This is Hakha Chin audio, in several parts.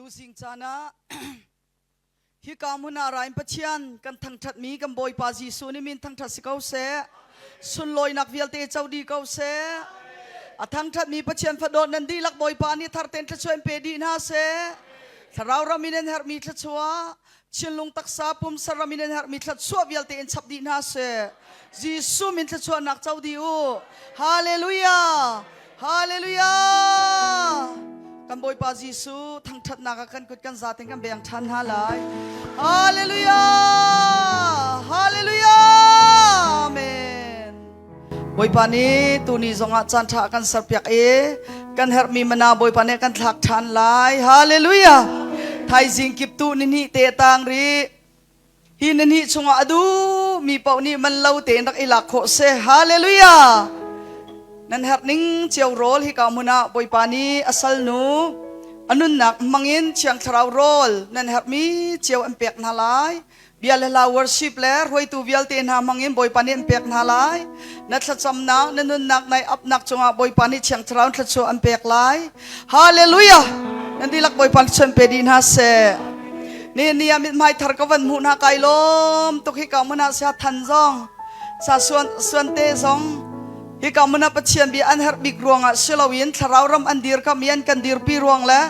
Tuzing caan ah hika hmun ah ra in Pathian kan thangṭhatmi kan Bawipa Jesuh nih min thangṭhat si ko seh. Sunlawinak vialte co dih ko seh. A thangṭhatmi Pathian fadawt nan dihlak Bawipa nih tharten thluachuah in pe dih hna seh. Thlarau ram in an herhmi thluachuah, thinlung taksa pumsa ram in an herhmi thluachuah vialte in chap dih hna seh. Jesuh min thluachuahnak co dih u. Hallelujah! Hallelujah! Kan Bawipa Jesuh thangṭhatnak ah kan kut kan zaten kan beng ṭhan hna lai. Hallelujah! Hallelujah! Amen. Bawipa nih tuni zongah caan ṭha kan serpiak i kan herhmi mana Bawipa nih kan thlak ṭhan lai. Hallelujah! Thaizing kip tu ni hnih te tang rih. Hi na hnih chungah a duhmi paoh nih man lo tein rak i lak khawh si. Hallelujah! Nan herh ning cio rawl hika hmun ah Bawipa nih a salnu a nunnak hmangin Thiang Thlarau rawl nan herhmi cio an pek hna lai. Bia le hla worship le hruaitu vialte hna hmangin Bawipa nih an pek hna lai. Na thlacamnak, na nunnak, nai apnak cungah Bawipa nih Thiang Thlarau thluachuah an pek lai. Hallelujah! Nan dihlak Bawipa thluachuah pe dih hna seh. Ni ni ah mithmai thar ka van hmuh hna kai lawm tuk hi ka mun ah sia than zong sa suan suan te zong hi ka mun ah Pathian bia an herh bik ruangah si loin thlarau ram an dir kam i an kan dirpi ruang le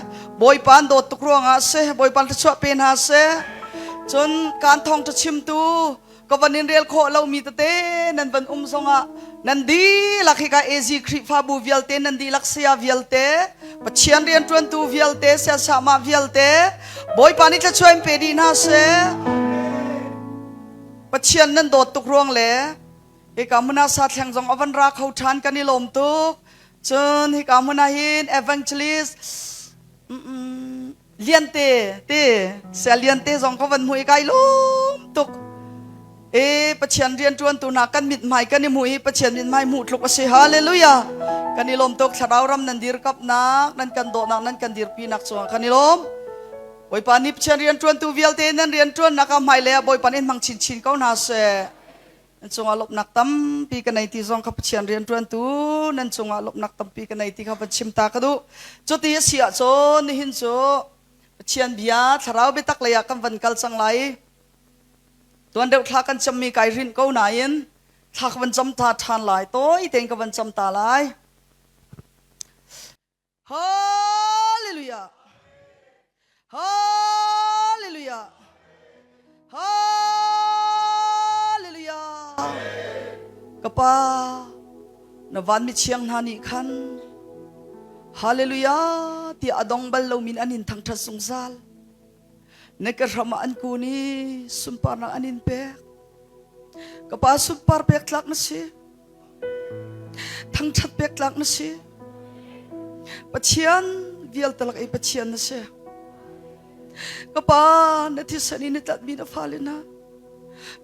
Bawipa an dawt tuk ruangah si Bawipa thluachuah pe hna seh. Cun kan thawng ṭha chimtu ka van in rel khawh lomi tete nan van um zongah nan dihlak hika AZ Khrihfabu vialte nan dihlak saya vialte Pathian rianṭuantu vialte siasahmah vialte Bawipa nih thluachuah in pe dih hna seh. Pathian nan dawt tuk ruang le hika hmun ah sa thleng zong a van ra kho ṭhan kan i lawm tuk. Cun hika hmun ah hin evangelist Liante te sia Liante zong ka van hmu i kai lawm tuk. E Pathian rian ṭuantu hna kan mithmai kan i hmuh i Pathian mithmai hmuh tluk a si. Hallelujah. Kan i lawm tuk thlarau ram nan dirkamnak, nan kan dawhnak, nan kan dirpinak cungah kan i lawm. Bawipa nih Pathian rian ṭuantu vialte nan rian ṭuannak ah hmailei ah Bawipa nih in hmang chinchin ko hna seh. Nan cungah lawmhnak tampi ka nei ti zong kha Pathian rianṭuantu nan cungah lawmhnak tampi ka nei ti kha van chim ta ka duh. Cuti a si ahcun nihin cu Pathian bia thlarau biatak lei ah kan van kal cang lai. Tuan deuh thla kan cammi kai rinh ko nain thla ka van cam ta ṭhan lai. Tawi tein ka van cam ta lai. Hallelujah. Hallelujah. Hallelujah. Ka pa na van mi chiang hna nih khan Hallelujah ti a dong bal lo min an in thangthat zungzal. Na ka hram ah an kun i sunparnak an in pek. Ka pa sunpar pek tlak na si. Thangṭhat pek tlak na si. Pathian vialte lak i Pathian na si. Ka pa na thisen in na tlatmi na fale hna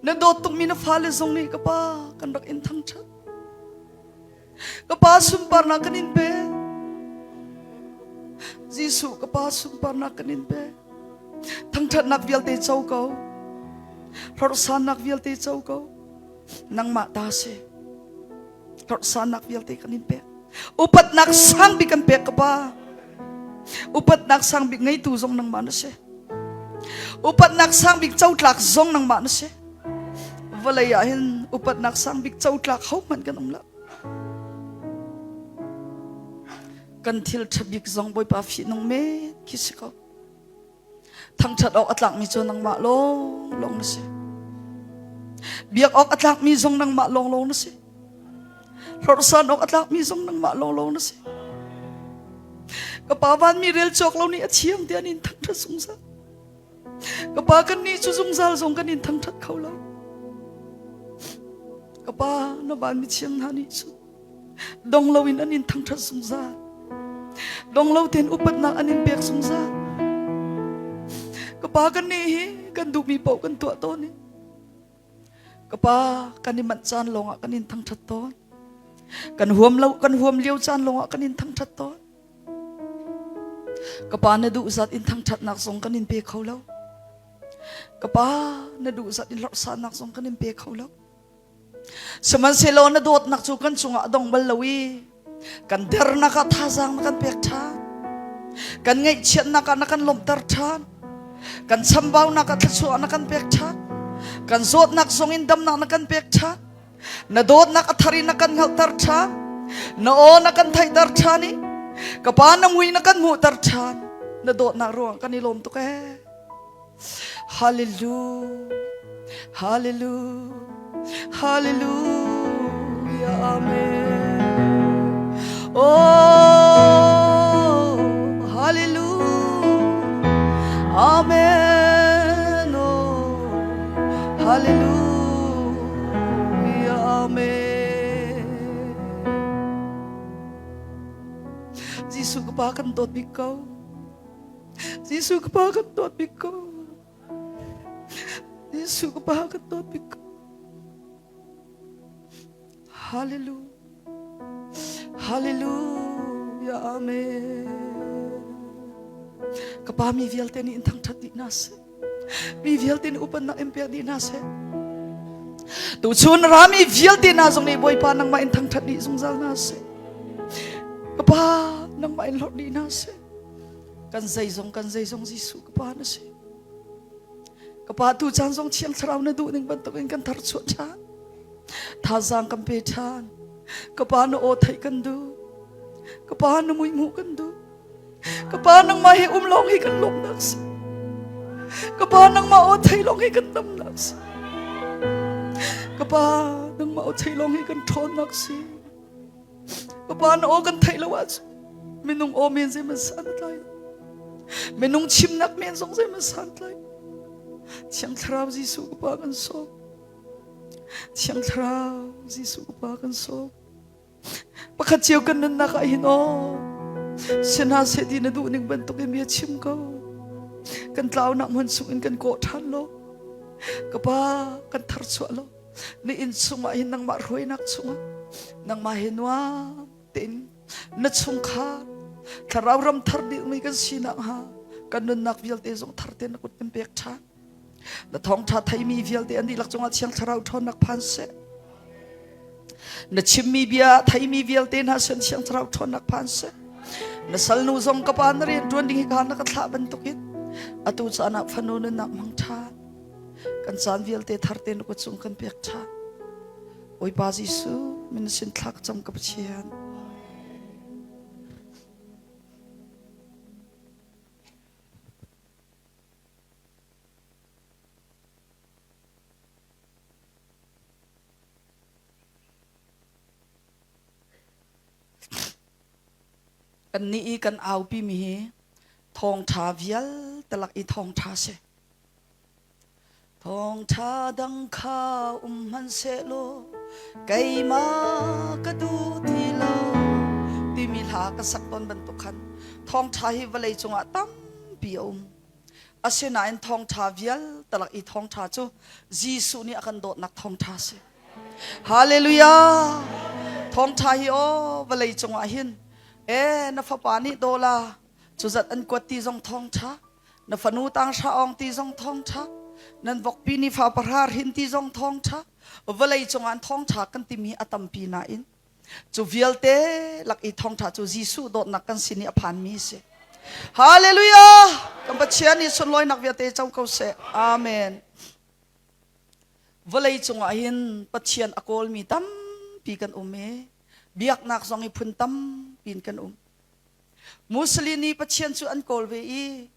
na dawt tukmi na fale zong nih ka pa kan rak in thangṭhat. Ka pa sunparnak kan in pe. Jesuh ka pa sunparnak kan in pe. Thangṭhatnak vialte co ko. Hlorhsannak vialte co ko. Nangmah ta si. Hlorhsannak vialte kan in pek. Upatnak sang bik kan pek ka pa. Upatnak sang bik ngeitu zong nangmah na si. Upatnak sang bik cotlak zong nangmah na si. Vawlei ah hin upatnak sang bik cotlak hohmanh kan um lo. Kan thil ṭha bik zong Bawipa fihnung men khi si ko. Thangṭhat awk a tlakmi cu nangmah lawnglawng na si. Biak awk a tlakmi zong nangmah lawnglawng na si. Hlorhsan awk a tlakmi zong nangmah lawnglawng na si. Ka pa vanmi rel cawk lo nih a thiang tiah an in thangṭhat zungzal. Ka pa kan nih cu zungzal zong kan in thangṭhat kho lo. Ka pa na vanmi thiang hna nih cun dong loin an in thangṭhat zungzal. Dong lo tein upatnak an in pek zungzal. Ka pa kan nih hi kan duhmi paoh kan tuah tawn i ka pa kan i manh caan lawngah kan in thangṭhat tawn. Kan huam lo kan huam lio caan lawngah kan in thangṭhat tawn. Ka pa na duh zat in thangṭhatnak zong kan in pe kho lo. Ka pa na duh zat in hlorhsannak zong kan in pe kho lo. Sihmanhsehlaw na dawtnak cu kan cungah a dong bal lo i kan dernak ah thazaang na kan pek ṭhan. Kan ngaihchiatnak ah na kan lawmhter ṭhan. Kan chambaunak ah thluachuah na kan pek ṭhan. Kan zawtnak zong in damnak na kan pek ṭhan. Na dawtnak a thar in na kan hngalhter ṭhan. Na aw na kan theihter ṭhan i ka pa na mui na kan hmuhter ṭhan. Na dawtnak ruang kan i lawm tuk ee. Hallelujah. Hallelujah. Hallelujah. Amen. Oh, hallelujah. Amen. Oh, hallelujah. Amen. Jesuh ka pa kan dawt bik ko. Jesuh ka pa kan dawt bik ko. Jesuh ka pa kan dawt bik ko. Hallelujah. Hallelujah. Amen. Ka pa mi vialte nih in thangṭhat dih hna seh. Mi vialte nih upannak in pek dih hna seh. Tuchun rami vialte hna zong nih Bawipa nangmah in thangṭhat dih zungzal hna seh. Ka pa nangmah in hlorh dih hna seh. Kan zeizong kan zeizong Jesuh ka pa na si. Ka pa tu caan zong Thiang Thlarau na duh ning bantukin kan tharchuah ṭhan. Thazaang kan pe ṭhan. Ka pa na aw theih kan duh. Ka pa na mui hmuh kan duh. Ka pa nangmah he um lawng hi kan lawmhnak si. Ka pa nangmah aw theih lawng hi kan damnak si. Ka pa nangmah aw theih lawng hi kan ṭhawnnak si. Ka pa na aw kan theih lo ahcun minung aw men zeihmanh san a tlai lo. Minung chimnak men zong zeihmanh san tlai. Thiang Thlarau Jesuh ka pa kan sawm. Thiang Thlarau Jesuh ka pa kan sawm. Pakhat cio kan nunnak ah hin aw si hna seh ti na duh ning bantuk in bia chim ko. Kan tlaunak hmun chung in kan kawh ṭhan lo. Ka pa kan tharchuah lo. Na inn chungah hin nangmah hruainak chungah nangmah he nuam tein na chungkhar thlarau ram thar dihmi kan sinak hnga kan nunnak vialte zong thar tein na kut kan pek ṭhan. Na thawngṭha theimi vialte an dihlak cungah Thiang Thlarau ṭhawnnak phan seh. Na chimmi bia theimi vialte hna sin Thiang Thlarau ṭhawnnak phan seh. Na salnu zong ka pa na rian ṭuan ding hi ka na ka thlah bantukin atu caan ah fanu nunnak hmang ṭhan. Kan caan vialte thar tein na kut cung kan pek ṭhan. Bawipa Jesuh min sin thla ka cam ka Pathian. Kannih i kan aupimi hi thawngṭha vialte lak i thawngṭha si. Thawngṭha dang kha um hmanhsehlaw keimah ka duh ti lo timi hla ka sak tawn bantuk khan thawngṭha hi vawlei cungah tampi a um. Asinain thawngṭha vialte lak i thawngṭha cu Jesuh nih a kan dawtnak thawngṭha a si. Hallelujah! Thawngṭha hi aw vawlei cungah hin e na fapa nih dawla cuzat an kuat ti zong thawngṭha na fanu tanghra awng ti zong thawngṭha nan vokpi nih fa pahra hrin ti zong thawngṭha vawlei cungah thawngṭha kan timi a tampi nain Cu vialte lak i thawngṭha cu Jesuh dawtnak kan sin i a phanmi a si. Hallelujah! Kan Pathian nih sunlawinak vialte co ko seh. Amen. Vawlei cungah hin Pathian a kawlmi tampi kan um i biaknak zong i phun tampi in kan um. Muslim nih Pathian cu an kawl ve i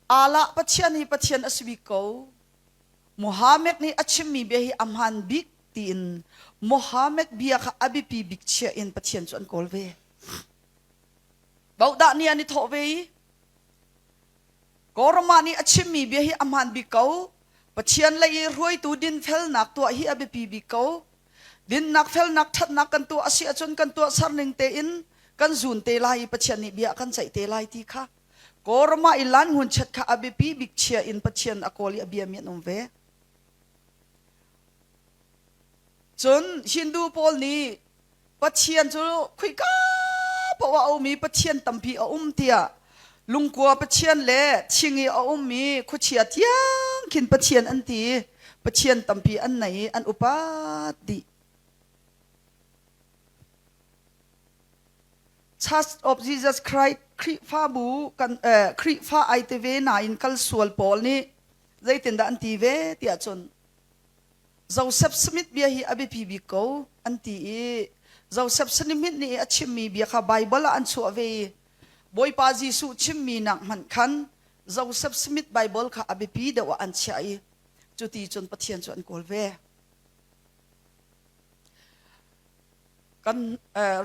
Allah Pathian hi Pathian a si bik ko. Muhammad nih a chimmi bia hi a hmaan bik tiin Muhammad bia kha a biapi bik chia in Pathian cu an kawl ve. Bodah nih an i thawh ve i Kawlram nih a chimmi bia hi a hmaan bik ko. Pathian lei i hruaitu dinfelnak tuah hi a biapi bik ko. Dinnak felnak ṭhatnak kan tuah a si ahcun kan tuahser ning tein kan zun te lai i Pathian nih bia a kan ceih te lai ti kha Kawlram ah i lan ngun chet kha a biapi bik chia in Pathian a kawl i a biami an um ve. Cun Hindu pawl nih Pathian cu khuika paoh ah a um i Pathian tampi a um tiah lungkua Pathian le thing i a ummi khuachia tiang khin Pathian an ti i Pathian tampi an nei i an upat dih. Church of Jesus Christ Khrihfabu kan Khrihfa ai te ve nain kal sual pawl nih zeitindah an ti ve tiah cun Joseph Smith bia hi a biapi bik ko an ti i Joseph Smith nih a chimmi bia kha Bible ah an chuah ve i Bawipa Jesuh chimmi nak hmanh khan Joseph Smith Bible kha a biapi deuh ah an chiah i cuti cun Pathian cu an kawl ve. Kan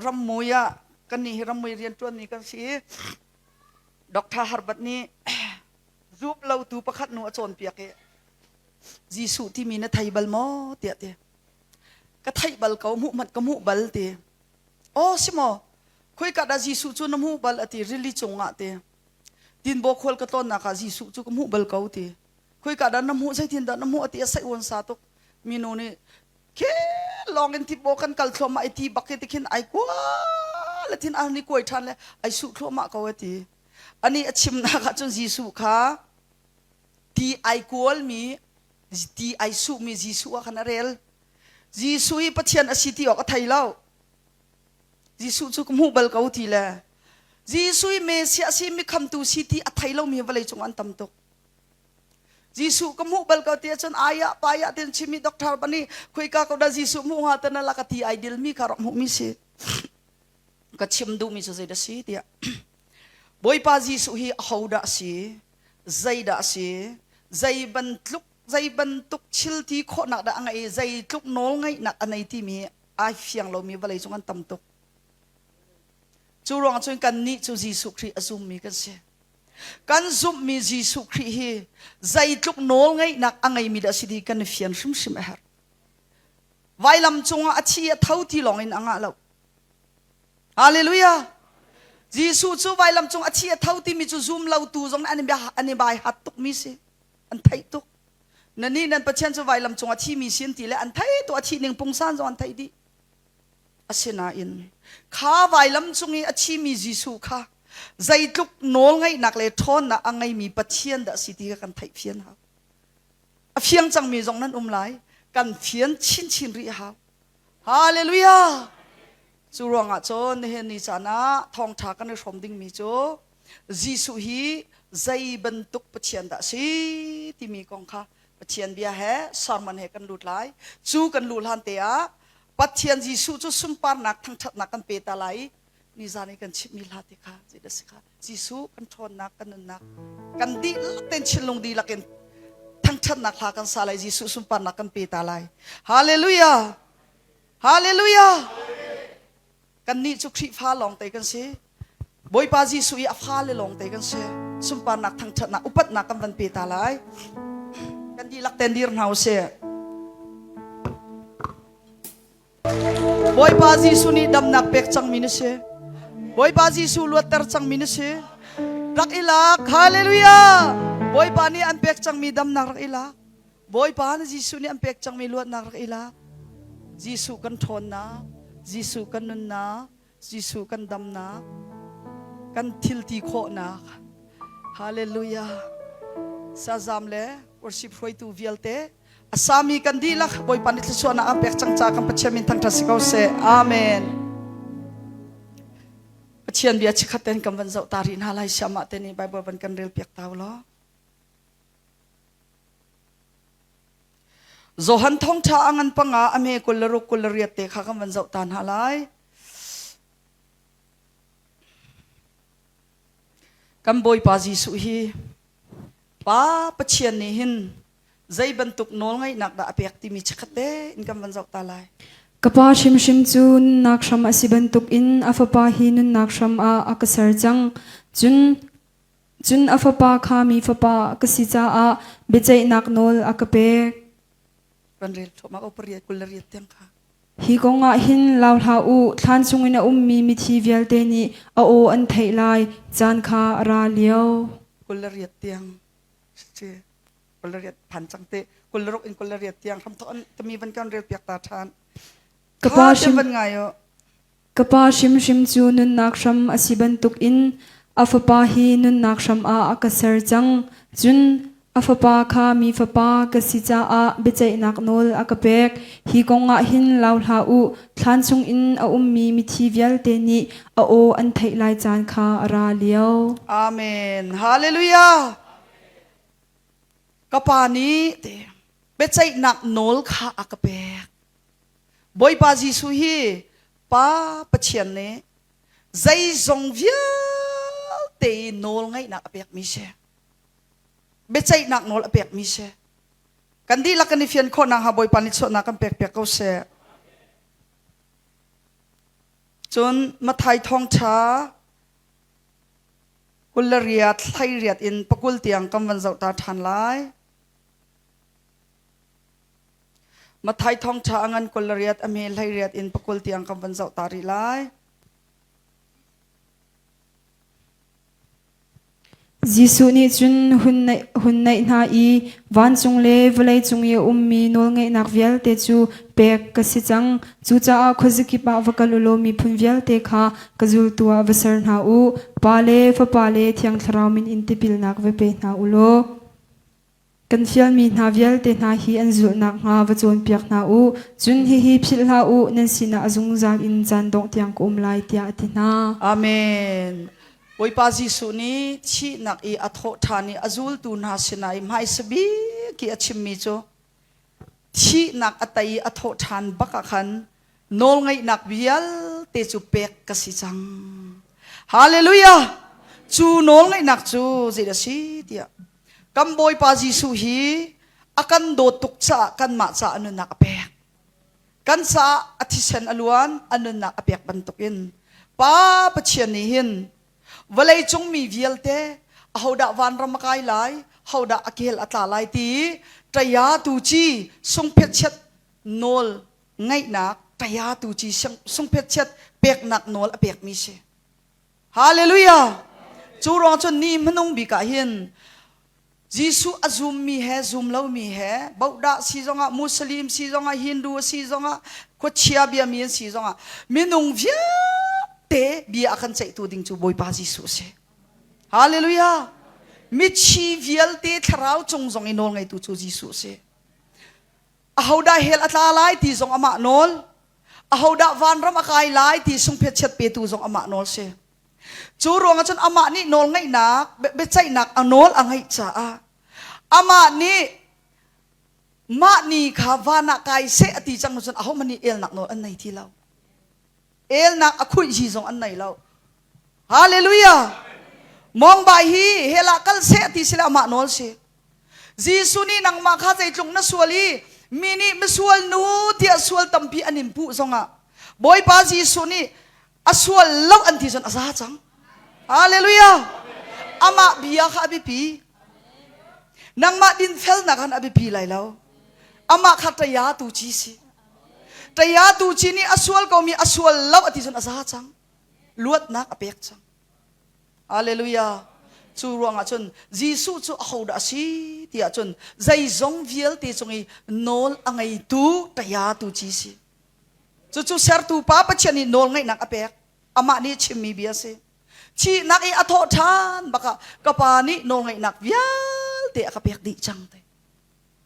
rammui ah kan nih hi rammui rianṭuanmi kan si i Dr. Herbert nih zup lotu pakhat nu a cawnpiak i Jesuh timi na thei bal maw tiah ti. Ka theih bal ko hmuh hmanh ka hmuh bal ti. Aw si maw khuika dah Jesuh cu na hmuh bal ati rili cungah ti. Tinbaw khual ka tlawnnak ah Jesuh cu ka hmuh bal ko ti. Khuika dah na hmuh zeitin dah na hmuh ati a saih uan sa tuk. Minu nih ke lawng in tibaw kan kal thluahmah i ti bak hi tikhin ai kual thin an ni kuai ṭhan le ai suh thluahmah ko ati. Ani a chimnak ah cun Jesuh kha ti ai kualmi ti ai suhmi Jesuh ah khan a rel. Jesuh hi Pathian a si ti awk a thei lo. Jesuh cu ka hmuh bal ko ti le Jesuh hi Messiah si mi khamtu si ti a thei lomi vawlei cung an tam tuk. Jesuh ka hmuh bal ko ti ahcun ayah payah tin chimi doctor pani khuika ko dah Jesuh hmuh hnga te na laka ti ai dilmi kha rak hmuhmi si. Ka chim duhmi cu zeidah si tiah Bawipa Jesuh hi aho dah si zeidah a si zei bantuk zei bantuk thil ti khawhnak dah a ngei zei tluk nawl ngeihnak a nei timi ai fiang lomi vawlei cung an tam tuk cu ruang cun kannih cu Jesuh Khrih a zummi kan si kan zumhmi Jesuh Khrih hi zeitluk nawl ngeihnak a ngeimi dah si ti kan i fian hrimhrim a herh vailam cungah a thi a tho ti lawng in a ngah lo Hallelujah. Jesuh cu vailam cung a thi a tho timi cu zum lo tu zong an an i bai hat tukmi si. An theih tuk. Na nih nan Pathian cu vailam cung a thimi si an ti le an thei tu a thih ning pungsan zong an theih dih. Asinain kha vailam cung i a thimi Jesuh kha zeitluk nawl ngeihnak le ṭhawnnak a ngeimi Pathian dah si ti kha kan theih fian hau. A fiang cangmi zong nan um lai. Kan fian chinchin rih hau. Hallelujah! Cu ruangah cun nihin ni caan ah thawngṭha kan i hrawm dingmi cu Jesuh hi zei bantuk Pathian dah a si timi kong kha Pathian bia he sermon he kan lut lai. Cu kan luh hlan te ah Pathian Jesuh cu sunparnak thangṭhatnak kan pe ta lai i nizan i kan chimhmi hla te kha zeidah si kha Jesuh kan ṭhawnnak kan nunnak kan dihlak tein thinlung dihlak in thangṭhatnak hla kan sa lai Jesuh sunparnak kan pe ta lai. Hallelujah! Hallelujah! Kannih cu Khrihfa lawngte kan si. Bawipa Jesuh i a fale lawngte kan si. Sunparnak thangṭhatnak upatnak kan van pe ta lai. Kan dihlak ten dir hna usih. Bawipa Jesuh nih damnak pek cangmi na si. Bawipa Jesuh luatter cangmi na si. Rak i lak. Hallelujah! Bawipa nih an pek cangmi damnak rak i lak. Bawipa na Jesuh nih an pek cangmi luatnak rak i lak. Jesuh kan ṭhawnnak, Jesuh kan nunnak, Jesuh kan damnak, kan thil ti khawhnak. Hallelujah. Sazam le worship hruaitu vialte a sami kan dihlak Bawipa nih thluachuahnak an pek cang ca kan Pathian min thangṭhat si ko seh. Amen. Pathian bia chikhat ten kan van zoh ta rih hna lai siamah te nih Bible van kan rel piak ta law. Johan thawngṭha a ngan panga a me 26 28 te kha kan van zoh ta hna lai. Kan Bawipa Jesuh hi Pa Pathian nih hin zei bantuk nawlngeihnak dah a pek timi chikkhat tein kan van zoh ta lai. Ka pa hrimhrim cu nunnak hram a si bantukin a fapa hi nunnak hram ah a ka ser cang. Cun cun a fapa kha mi fapa ka si caah biaceihnak nawl a ka pek. Kan rel thluahmah ko pariat 28 tiang kha. Hi kong ah hin lau hlah u, thlan chungin a ummi mithi vialte nih a aw an theih lai caan kha a ra lio. 28 tiang si 28 phan cang te 26 in 28 tiang hramthok an tami van kan rel piak ta ṭhan. Ka pa Kha te hrim van ngai o. Ka pa hrimhrim cu nunnak hram a si bantukin a fapa hi nunnak hram ah a ka ser cang. Cun a. A fapa kha mi fapa ka si caah biaceihnak nawl a ka pek. Hi kong ah hin lau hlah u, thlan chungin a ummi mithi vialte nih a aw an theih lai caan kha a ra lio. Amen. Hallelujah. Ka pa nih te biaceihnak nawl kha a ka pek. Bawipa Jesuh hi Pa Pathian nih zeizong vialte i nawl ngeihnak a pekmi si. Biaceihnak nawl a pekmi si. Kan dihlak kan i fian khawh nakhnga Bawipa nih chuahnak kan pek piak ko seh. Cun Matthai thawngṭha 28 thlai riat in pakul tiang kan van zoh ta ṭhan lai. Matthai thawngṭha a ngan 28 a hme 18 in pakul tiang kan van zoh ta rih lai. Jesuh nih cun hun naih hna i vancung le vawleicung i a ummi nawlngeihnak vialte cu pek ka si cang. Cucaah khuazakip ah va kal u law miphun vialte kha ka zultu ah va ser hna u. Pa le Fapa le Thiang Thlarau min in tipilnak va pe hna u law Kan fialmi hna vialte hna hi an zulh nakhnga va cawnpiak hna u. Cun hihi philh hlah u, nan sinah a zungzal in caan dongh tiang ka um lai, tiah a ti hna. Amen. Bawipa Jesuh nih thihnak i a thawh ṭhan i a zultu hna sinah i hmaisa bik i a chimmi cu thihnak a tei i a thawh ṭhan bak ah khan nawlngeihnak vialte cu pek ka si cang. Hallelujah! Cu nawlngeihnak cu zeidah a si tiah Kan Bawipa Jesuh hi a kan dawt tuk caah kanmah caah a nunnak a pek. Kan caah a thisen a luan, a nunnak a pek bantukin Pa Pathian nih hin vawleicung mi vialte ahodah vanram a kai lai, hodah a kel a tla lai ti ṭaya tu ci sungphetchiat nawl ngeihnak ṭaya tu ci sungphetchiat peknak nawl a pekmi si. Hallelujah! Cu ruang cun ni hmanung bik ah hin Jesuh a zummi he zum lomi he bohdah si zongah Muslim si zongah Hindu si zongah khuachia biami an si zongah minung vialte bia a kan ceihtu ding cu Bawipa Jesuh a si. Hallelujah! Mithi vialte thlarau cung zong i nawl ngeitu cu Jesuh a si. Ahodah hell a tla lai ti zong amah nawl. Ahodah vanram a kai lai ti sungphetchiat petu zong amah nawl si. Cu ruangah cun amah nih nawl ngeihnak, biaceihnak a nawl a ngeih caah amah nih mah ni kha van ah kai seh a ti cang cun ahohmanh nih elnak nawl an nei ti lo. Elnak a khuih hi zong an nei lo. Hallelujah! Mawngbai hi hell ah kal seh ti si le amah nawl si. Jesuh nih nangmah kha zeitluk na sual i mi nih misual nu tiah sual tampi an in puh zongah Bawipa Jesuh nih a sual lo an ti cun a za cang. Hallelujah! Amah bia kha a biapi. Nangmah dinfelnak khan a biapi lai lo. Amah kha ṭaya tu ci si. Ṭaya tu ci nih a sual komi a sual lo a ti cun a za cang. Luatnak a pek cang. Hallelujah. Cu ruangah cun Jesuh cu ahodah a si tiah cun zeizong vialte cung i nawl a ngeitu ṭayatu ci si. Cucu sertu Pa Pathian nih nawl ngeihnak a pek. Amah nih chimmi bia a si. Thihnak i a thawh ṭhan bakah ka Pa nih nawl ngeihnak vialte a ka pek dih cang te.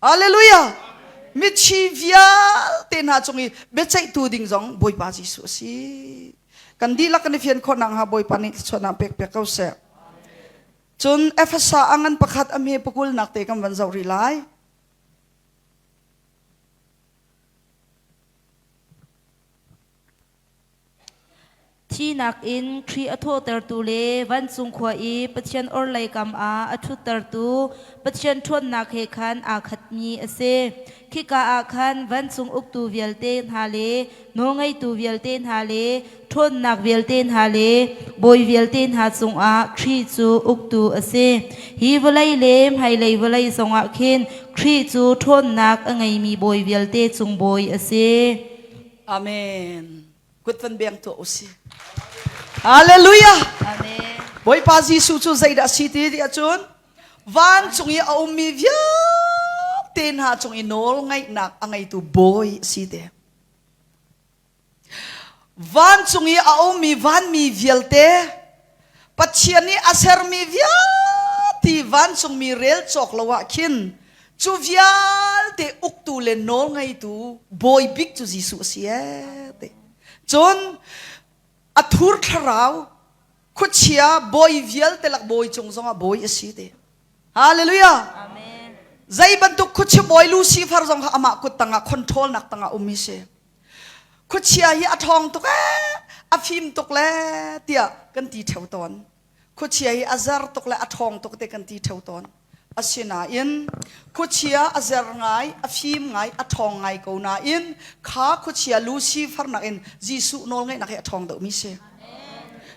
Hallelujah! Mithi vialte hna cung i biaceihtu ding zong Bawipa Jesuh a si. Kan dihlak kan i fian khawh nakhnga Bawipa nih thluachuahnak pek piak ko seh. Cun Efesa a ngan pakhat a hme pakulnak te kan van zoh rih lai. Thihnak in Khrih a thawhtertu le vancung khua i Pathian orhlei kam ah a ṭhuttertu Pathian ṭhawnnak he khan aa khatmi a si. Khika ah khan vancung uktu vialte hna le nawlngeitu vialte hna le ṭhawnnak vialte hna le bawi vialte hna cungah Khrih cu uktu a si. Hi vawlei le hmailei vawlei zongah khin Khrih cu ṭhawnnak a ngeimi bawi vialte cung bawi a si. Amen. Kut van beng tuah usih. Hallelujah. Amen. Bawipa Jesuh cu zeidah a si ti ti ahcun vancung i a ummi vialte hna cung i nawl ngeihnak a ngeitu bawi a si te. Vancung i a ummi vanmi vialte Pathian nih a sermi vialte. ti vancungmi rel cawk lo ah khin cu vialte uktu le nawlngeitu bawi bik cu Jesuh a si ee ti. Cun a thur thlarau khuachia bawi vialte lak bawi cung zongah bawi a si ti. Hallelujah. Amen. Zei bantuk khuachia bawi Lucifer zong kha amah kut tangah control nak tangah ummi si. Khuachia hi a ṭhawng tuk ee, a fim tuk le tiah kan ti ṭheo tawn. Khuachia hi a zer tuk le a ṭhawng tuk te kan ti ṭheo tawn. Asinain khuachia a zer ngai, a fim ngai, a ṭhawng ngai ko nain kha khuachia Lucifer nakin Jesuh nawlngeihnak hi a ṭhawng deuhmi si.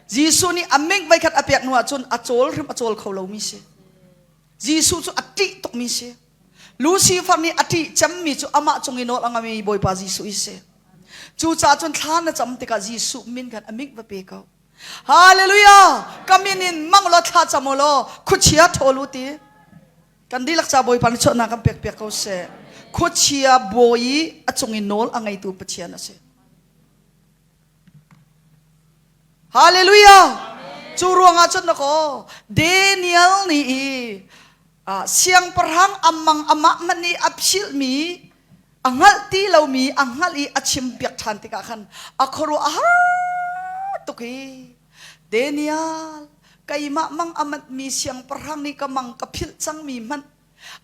Jesuh nih a ming voikhat a pek hnu ahcun a cawl hrim a cawl kho lomi si. Jesuh cu a ṭih tukmi si. Lucifer nih a ṭih cemmi cu amah cung i nawl a ngami Bawipa Jesuh hi si. Cucaah cun thla na cam tikah Jesuh min khan a ming va pe ko. Hallelujah! Ka min in mang law thla cam u law khuachia ṭhawl u ti. Kan dihlak ca Bawipa nih chuahnak kan pek piak ko seh. Khuachia bawi i a cung i nawl a ngeitu Pathian a si. Hallelujah! Cu ruangah cun na kaw Daniel nih i siangpahrang amang amah hmanh nih a philhmi a hngalh ti lomi a hngalh i a chimpiak ṭhan tikah khan a khuaruah a har tuk i Daniel keimah mang a manhmi siangpahrang nih ka mang ka philh cangmi hmanh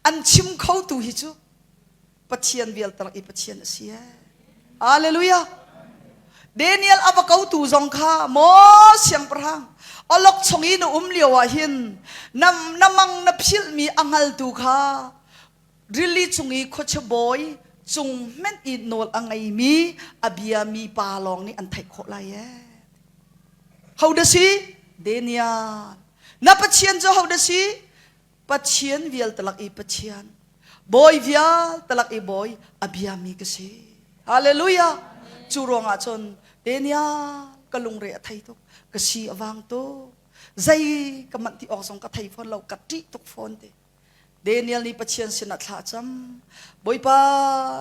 an chim khotu hi cu Pathian vialte i Pathian a si ee. Hallelujah. Daniel a va kotu zong kha maw siangpahrang awlok chung i na um lio ah hin na, na mang na philhmi a hngaltu kha rili chung i khuachia bawi cung hmenh i nawl a ngeimi a biami pa lawng nih an theih khawh lai ee. Ho dah si? Daniel. Na Pathian cu ho dah si? Pathian vialte lak i Pathian, Bawi vialte lak i Bawi a biami ka si. Hallelujah! Cu ruangah cun Daniel ka lungre a thei tuk, ka si a vang tuk. Zei ka manh ti awk zong ka thei fawn lo, ka ṭih tuk fawn ti. Daniel nih Pathian sinah thla a cam. Bawipa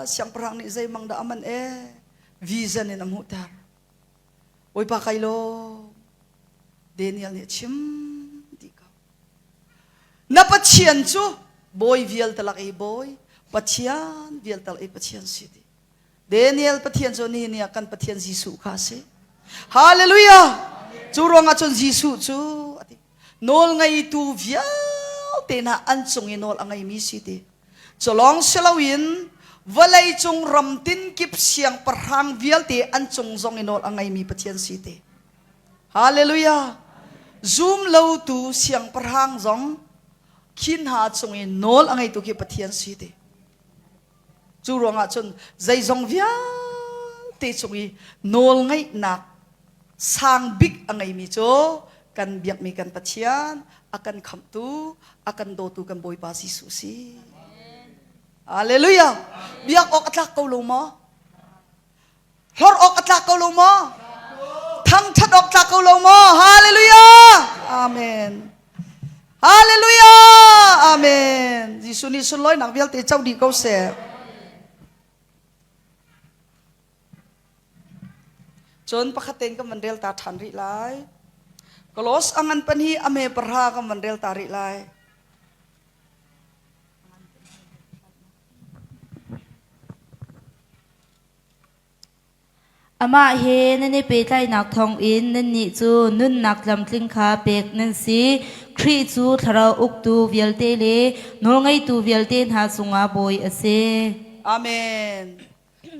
siangpahrang nih zeimang dah a man e? Vision in a hmuhter. Bawipa kai lawm. Daniel nih a chim dih ko. Na Pathian cu bawi vialte lak i bawi, Pathian vialte lak i Pathian si ti. Daniel Pathian cu nihin ni ah kan Pathian Jesuh kha a si. Hallelujah! Cu ruangah cun Jesuh cu a ti. Nawl ngeitu vialte hna an cung i nawl a ngeimi si ti. Cu lawng si loin vawlei cung ram tinkip siangpahrang vialte an cung zong i nawl a ngeimi Pathian si ti. Hallelujah! Zum lotu siangpahrang zong khi hna cung i nawl a ngeitu khi Pathian si ti. Cu ruangah cun zeizong vialte cung i nawl ngeihnak sang bik a ngeimi cu kan biakmi kan Pathian, a kan khamhtu, a kan dawtu kan Bawipa Jesuh si. Hallelujah! Biak awk a tlak ko lo maw? Hlorh awk a tlak ko lo maw? Thangṭhat awk tlak ko lo maw? Hallelujah! Amen. Hallelujah! Amen. Jesuh nih sunlawinak vialte co dih ko seh. Cun pakhat tein kan van rel ta ṭhan rih lai. Kolos a ngan pan hi a me pahra kan van rel ta rih lai. Amah he nan i pehtlaihnak thawngin nannih cu nunnak tlamtling kha pek nan si. Khrih cu thlarau uktu vialte le nawlngeitu vialte hna cungah bawi a si. Amen.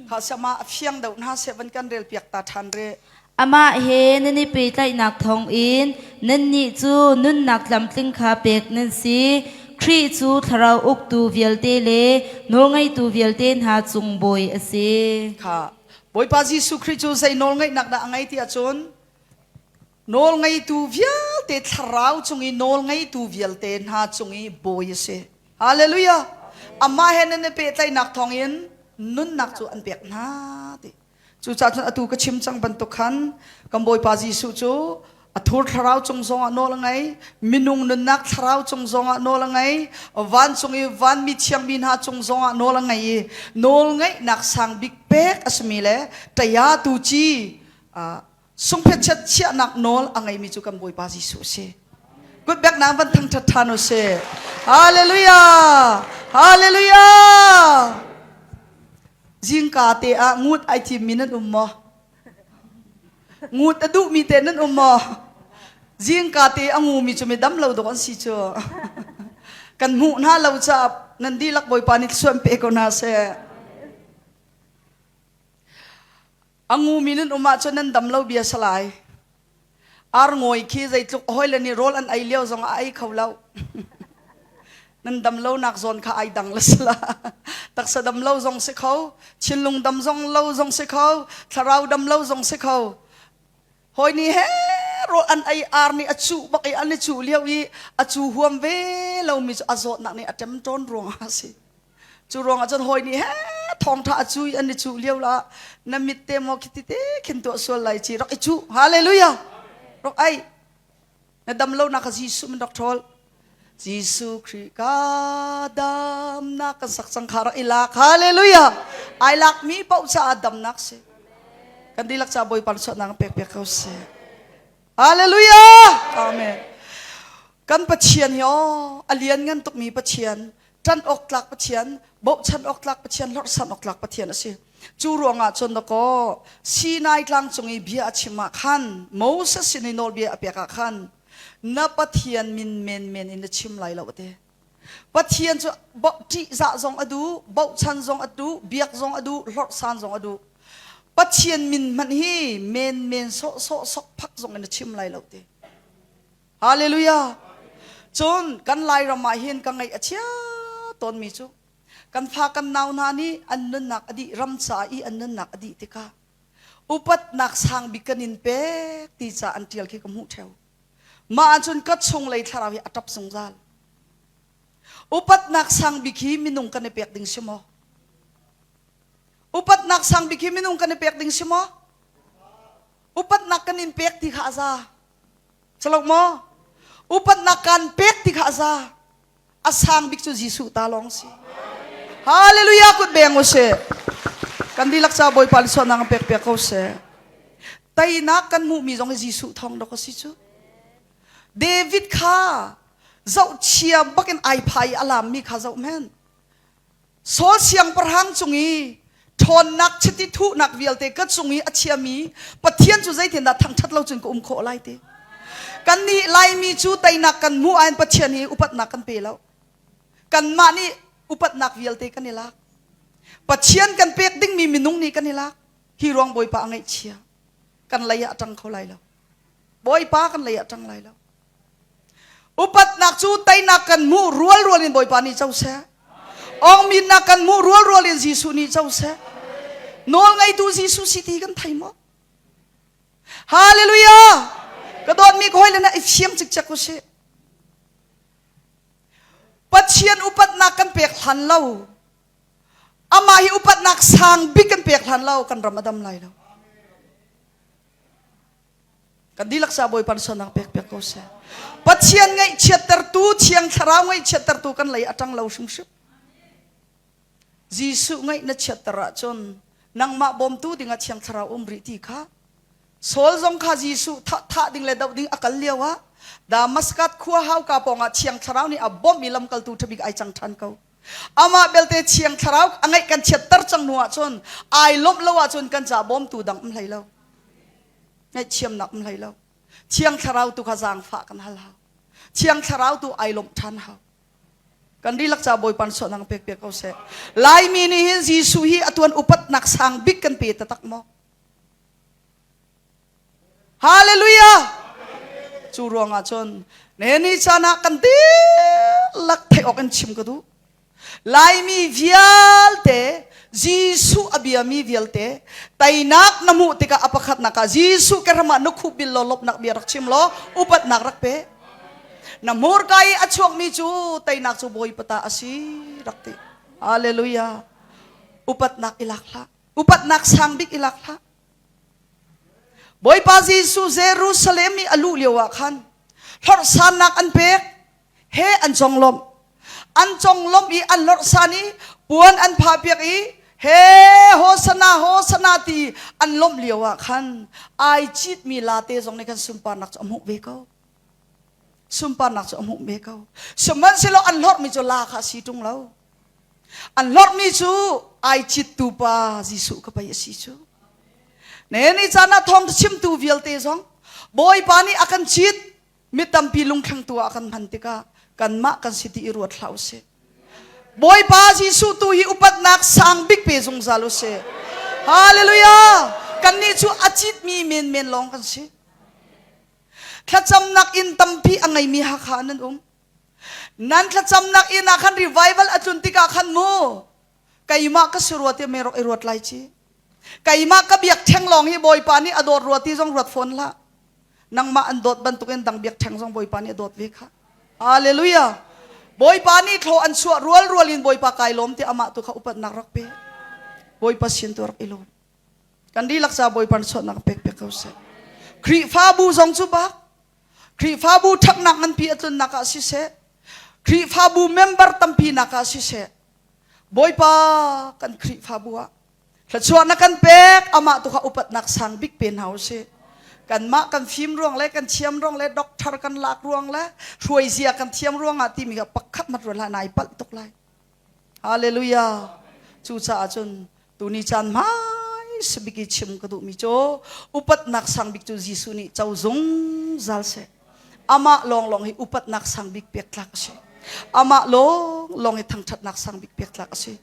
Kha siama a fiang deuh hna seh van kan rel piak ta ṭhan rih. Amah he nan i pehtlaihnak thawngin nannih cu nunnak tlamtling kha pek nan si. Khrih cu thlarau uktu vialte le nawlngeitu vialte hna cung bawi a si. Kha Bawipa Jesuh Khrih cu zei nawlngeihnak dah a ngei ti ahcun nawlngeitu vialte thlarau cung i nawlngeitu vialte hna cung i bawi a si. Hallelujah! Amah he nan i pehtlaihnak thawngin nunnak cu an pek hna ti. Cucaah cun atu ka chim cang bantuk khan kan Bawipa Jesuh cu a thur thlarau cung zongah nawl a ngei, minung nunnak thlarau cung zongah nawl a ngei, vancung i vanmi thiangmi hna cung zongah nawl a ngei i nawl ngeihnak sang bik pek a simi le ṭaya tu ci sungphet chiat chiahnak nawl a ngeimi cu kan Bawipa Jesuh a si. Kutbek nang van thangṭhat ṭhan u sih. Hallelujah! Hallelujah! Zingka te ah ngut ai thimmi nan um maw? Ngut a duhmi te nan um maw? Zingka te a ngumi cu mi dam lo dawk an si cu. Kan hmuh hna lo caah nan dihlak Bawipa nih thluachuah pe ko hna seh. A ngumi nan um ahcun nan dam lo bia salai. Ar ngawi khi zeitluk hawile nih rawl an ei lio zong ah a ei kho lo. nan dam lo nak zawn kha ai dang la sila. Taksa dam lo zong si kho, thinlung dam zong lo zong si kho, thlarau dam lo zong si kho. Hawi nih he rawl an ei ar nih a cuh bak i an i cuh lio i a cu huam ve lomi cu a zawtnak nih a ṭemṭawn ruangah a si. Cu ruangah cun hawi nih he thawngṭha a cu i an i cuh lio la na mit te maw khiti te khin tuah sual lai ci rak i cuh. Hallelujah! Rak ai. Na dam lo nak kha Jesuh min rak ṭhawl. Jesuh Khrih ka damnak kan sak cang kha rak i lak. Hallelujah! Ai lakmi paoh caah damnak si. Kan dihlak caah Bawipa suahnak pek piak ko seh. Hallelujah! Amen. Kan Pathian hi aw a lian ngan tukmi Pathian, ṭan awk tlak Pathian, bochan awk tlak Pathian, hlorhsan awk tlak Pathian a si. Cu ruangah cun dakaw Sinai tlang cung i bia a chim ah khan Moses sin i nawlbia a pek ah khan na Pathian min menmen in na chim lai lo a ti. Pathian cu ṭihzah zong a duh, bochan zong a duh, biak zong a duh, hlorhsan zong a duh. Pathian min hmanh hi menmen sawhsawh sokphak zong in a chim lai lo ti. Hallelujah. Cun kan Lairam ah hin ka ngaih a chia tawnmi cu kan fa kan nau hna nih an nunnak a dih ram ca i an nunnak a dih tikah upatnak sang bik kan in pek ti ca an ṭial khi ka hmuh ṭheo. Mah ahcun ka chunglei thlarau hi a ṭap zungzal. Upatnak sang bik hi minung kan i pek ding si maw? Upatnak sang bik hi minung kan i pek ding si maw? Upatnak kan in pek ti kha a za. Salok maw? Upatnak kan pek ti kha a za. A sang bik cu Jesuh ta lawng si. Hallelujah kut beng u sih. Kan dihlak ca Bawipa suahnak pek piak ko seh. Teinak kan hmuhmi zong hi Jesuh thawng dok a si cu. David kha zohchia bakin ai phai i a lammi kha zoh men. Saul siangpahrang cung i ṭhawnnak chiti thuhnak vialte ka cung i a chiami Pathian cu zeitindah thangṭhat lo cun ka um khawh lai ti. Kannih Laimi cu teinak kan hmuh ahhin Pathian hi upatnak kan pe lo. Kanmah nih upatnak vialte kan i lak. Pathian kan pek dingmi minung nih kan i lak. Hi ruang Bawipa a ngaihchia. Kan lei ah a ṭang kho lai lo. Bawipa kan lei ah a ṭang lai lo. Upatnak cu teinak kan hmuh rualrual in Bawipa nih co seh. Awngminnak kan hmuh rualrual in Jesuh nih co seh. Nawl ngeitu Jesuh si ti kan thei maw? Hallelujah! Ka dawtmi ka hawile na i fiang cikcek u sih. Pathian upatnak kan pek hlan lo. Amah hi upatnak sang bik kan pek hlan lo kan ram a dam lai lo. Kan dihlak sa Bawipa sualnak pek piak ko seh. Pathian ngaihchiattertu, Thiang Thlarau ngaihchiattertu kan lei a ṭang lo hrimhrim. Jesuh ngaih na chiatter ahcun nangmah bawmtu dingah Thiang Thlarau um rih ti kha Saul zong kha Jesuh thah, thah ding le doh ding a kal lio ah Damascus khua hauka pawngah Thiang Thlarau nih a bawmh i lamkaltu ṭhabik ai cang ṭhan ko. Amah belte Thiang Thlarau a ngaih kan chiatter cang hnu ahcun ai lawmh lo ahcun kan ca bawmtu dang um hlei lo. Ngaihthiamnak um hlei lo. Thiang Thlarau tu kha zaangfah kan hal hau. Thiang Thlarau tu ai lawmh ṭhan hau. Kan dihlak ca Bawipa suahnak pek piak ko seh. Laimi nih hin Jesuh hi atuan upatnak sang bik kan pe taktak maw? Hallelujah! Cu ruangah cun ne ni caan ah kan dihlak theih awk in chim ka duh. Laimi vialte Jesuh a biami vialte teinak na hmuh tikah a pakhatnak ah Jesuh ke ram ah na khup bil law lawmhnak bia rak chim law upatnak rak pe. Na hmurka i a chuakmi cu teinak cu Bawipa ta a si rak ti. Hallelujah. Upatnak i lak hlah. Upatnak sang bik i lak hlah. Bawipa Jesuh Jerusalem i a luh lio ah khan hlorhsannak an pek he an conglawmh. An conglawmh i an lorhsan i puan an phahpiak i he hosana hosana ti an lawmh lio ah khan ai citmi late zong nih khan sunparnak cu a hmuh ve ko. Sunparnak cu a hmuh ve ko. Sihmanhsehlaw an hlorhmi cu la kha a si ṭung lo. An hlorhmi cu ai cittu pa Jesuh ka pei a si cu. Ne ni caan ah thawngṭha chimtu vialte zong Bawipa nih a kan cit mi tampi lungthlengtu ah a kan hman tikah kanmah kan si ti i ruat hlah usih. Bawipa Jesuh tu hi upatnak sang bik pe zungzal usih. Hallelujah! Kannih cu a citmi menmen lawng kan si. Thlacamnak inn tampi a ngeimi Hakha nan um. Nan thlacamnak inn ah khan revival a tlun tikah khan mu keimah ka si rua ti mei rak i ruat lai ci. Keimah ka biak theng lawng hi Bawipa nih a dawt rua ti zong ruat fawn hlah. Nangmah an dawt bantukin dang biak theng zong Bawipa nih a dawt ve kha. Hallelujah. Bawipa nih thlaw an chuah rual rual in Bawipa kai lawm ti amah tu kha upatnak rak pe. Bawipa sin tu rak i lawm. Kan dihlak ca Bawipa chuahnak pek pek ko seh. Khrihfabu zong cu bak Khrihfabu ṭhaknak nganpi a tlunnak ah siseh, Khrihfabu member tampi nak ah siseh, Bawipa kan Khrihfabu ah thluachuah na kan pek amah tu kha upatnak sang bik pe hna usih. Kanmah kan fim ruang le kan thiam ruang le doctor kan lak ruang le hruaizia kan thiam ruang ah timi kha pakhat mat rual hlah nai palh tuk lai. Hallelujah. Cucaah cun tuni caan hmai sabik i chim ka duhmi cu upatnak sang bik cu Jesuh nih co zungzal seh. Amah lawnglawng hi upatnak sang bik pek tlak a si. Amah lawnglawng hi thangṭhatnak sang bik pek tlak a si.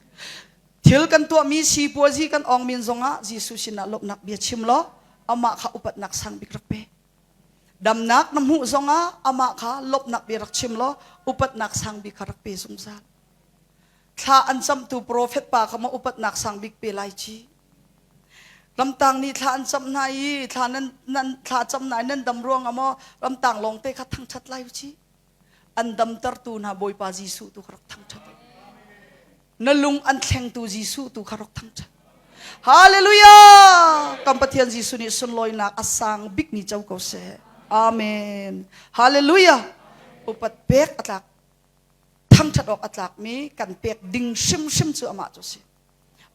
Thil kan tuahmi sipuazi kan ong min zongah Jesuh sinah lawmhnak bia chim law amah kha upatnak sang bik rak pe. Damnak na hmuh zongah amah kha lawmhnak bia rak chim law upatnak sang bik kha rak pe zungzal. Thla an camtu profet pa kha maw upatnak sang bik pe lai ci. Ramtang nih thla an cam hna i thla nan, nan thla cam hna i nan dam ruangah maw ramtang lawngte kha thangṭhat lai u ci. An damtertu hna Bawipa Jesuh tu kha rak thangṭhat u. Na lung an thlengtu Jesuh tu kha rak thangṭhat. Hallelujah! Kan Pathian Jesuh nih sunlawinak a sang bikmi co ko seh. Amen. Hallelujah! Upat pek a tlak. Thangṭhat awk a tlakmi kan pek ding hrimhrim cu amah cu a si.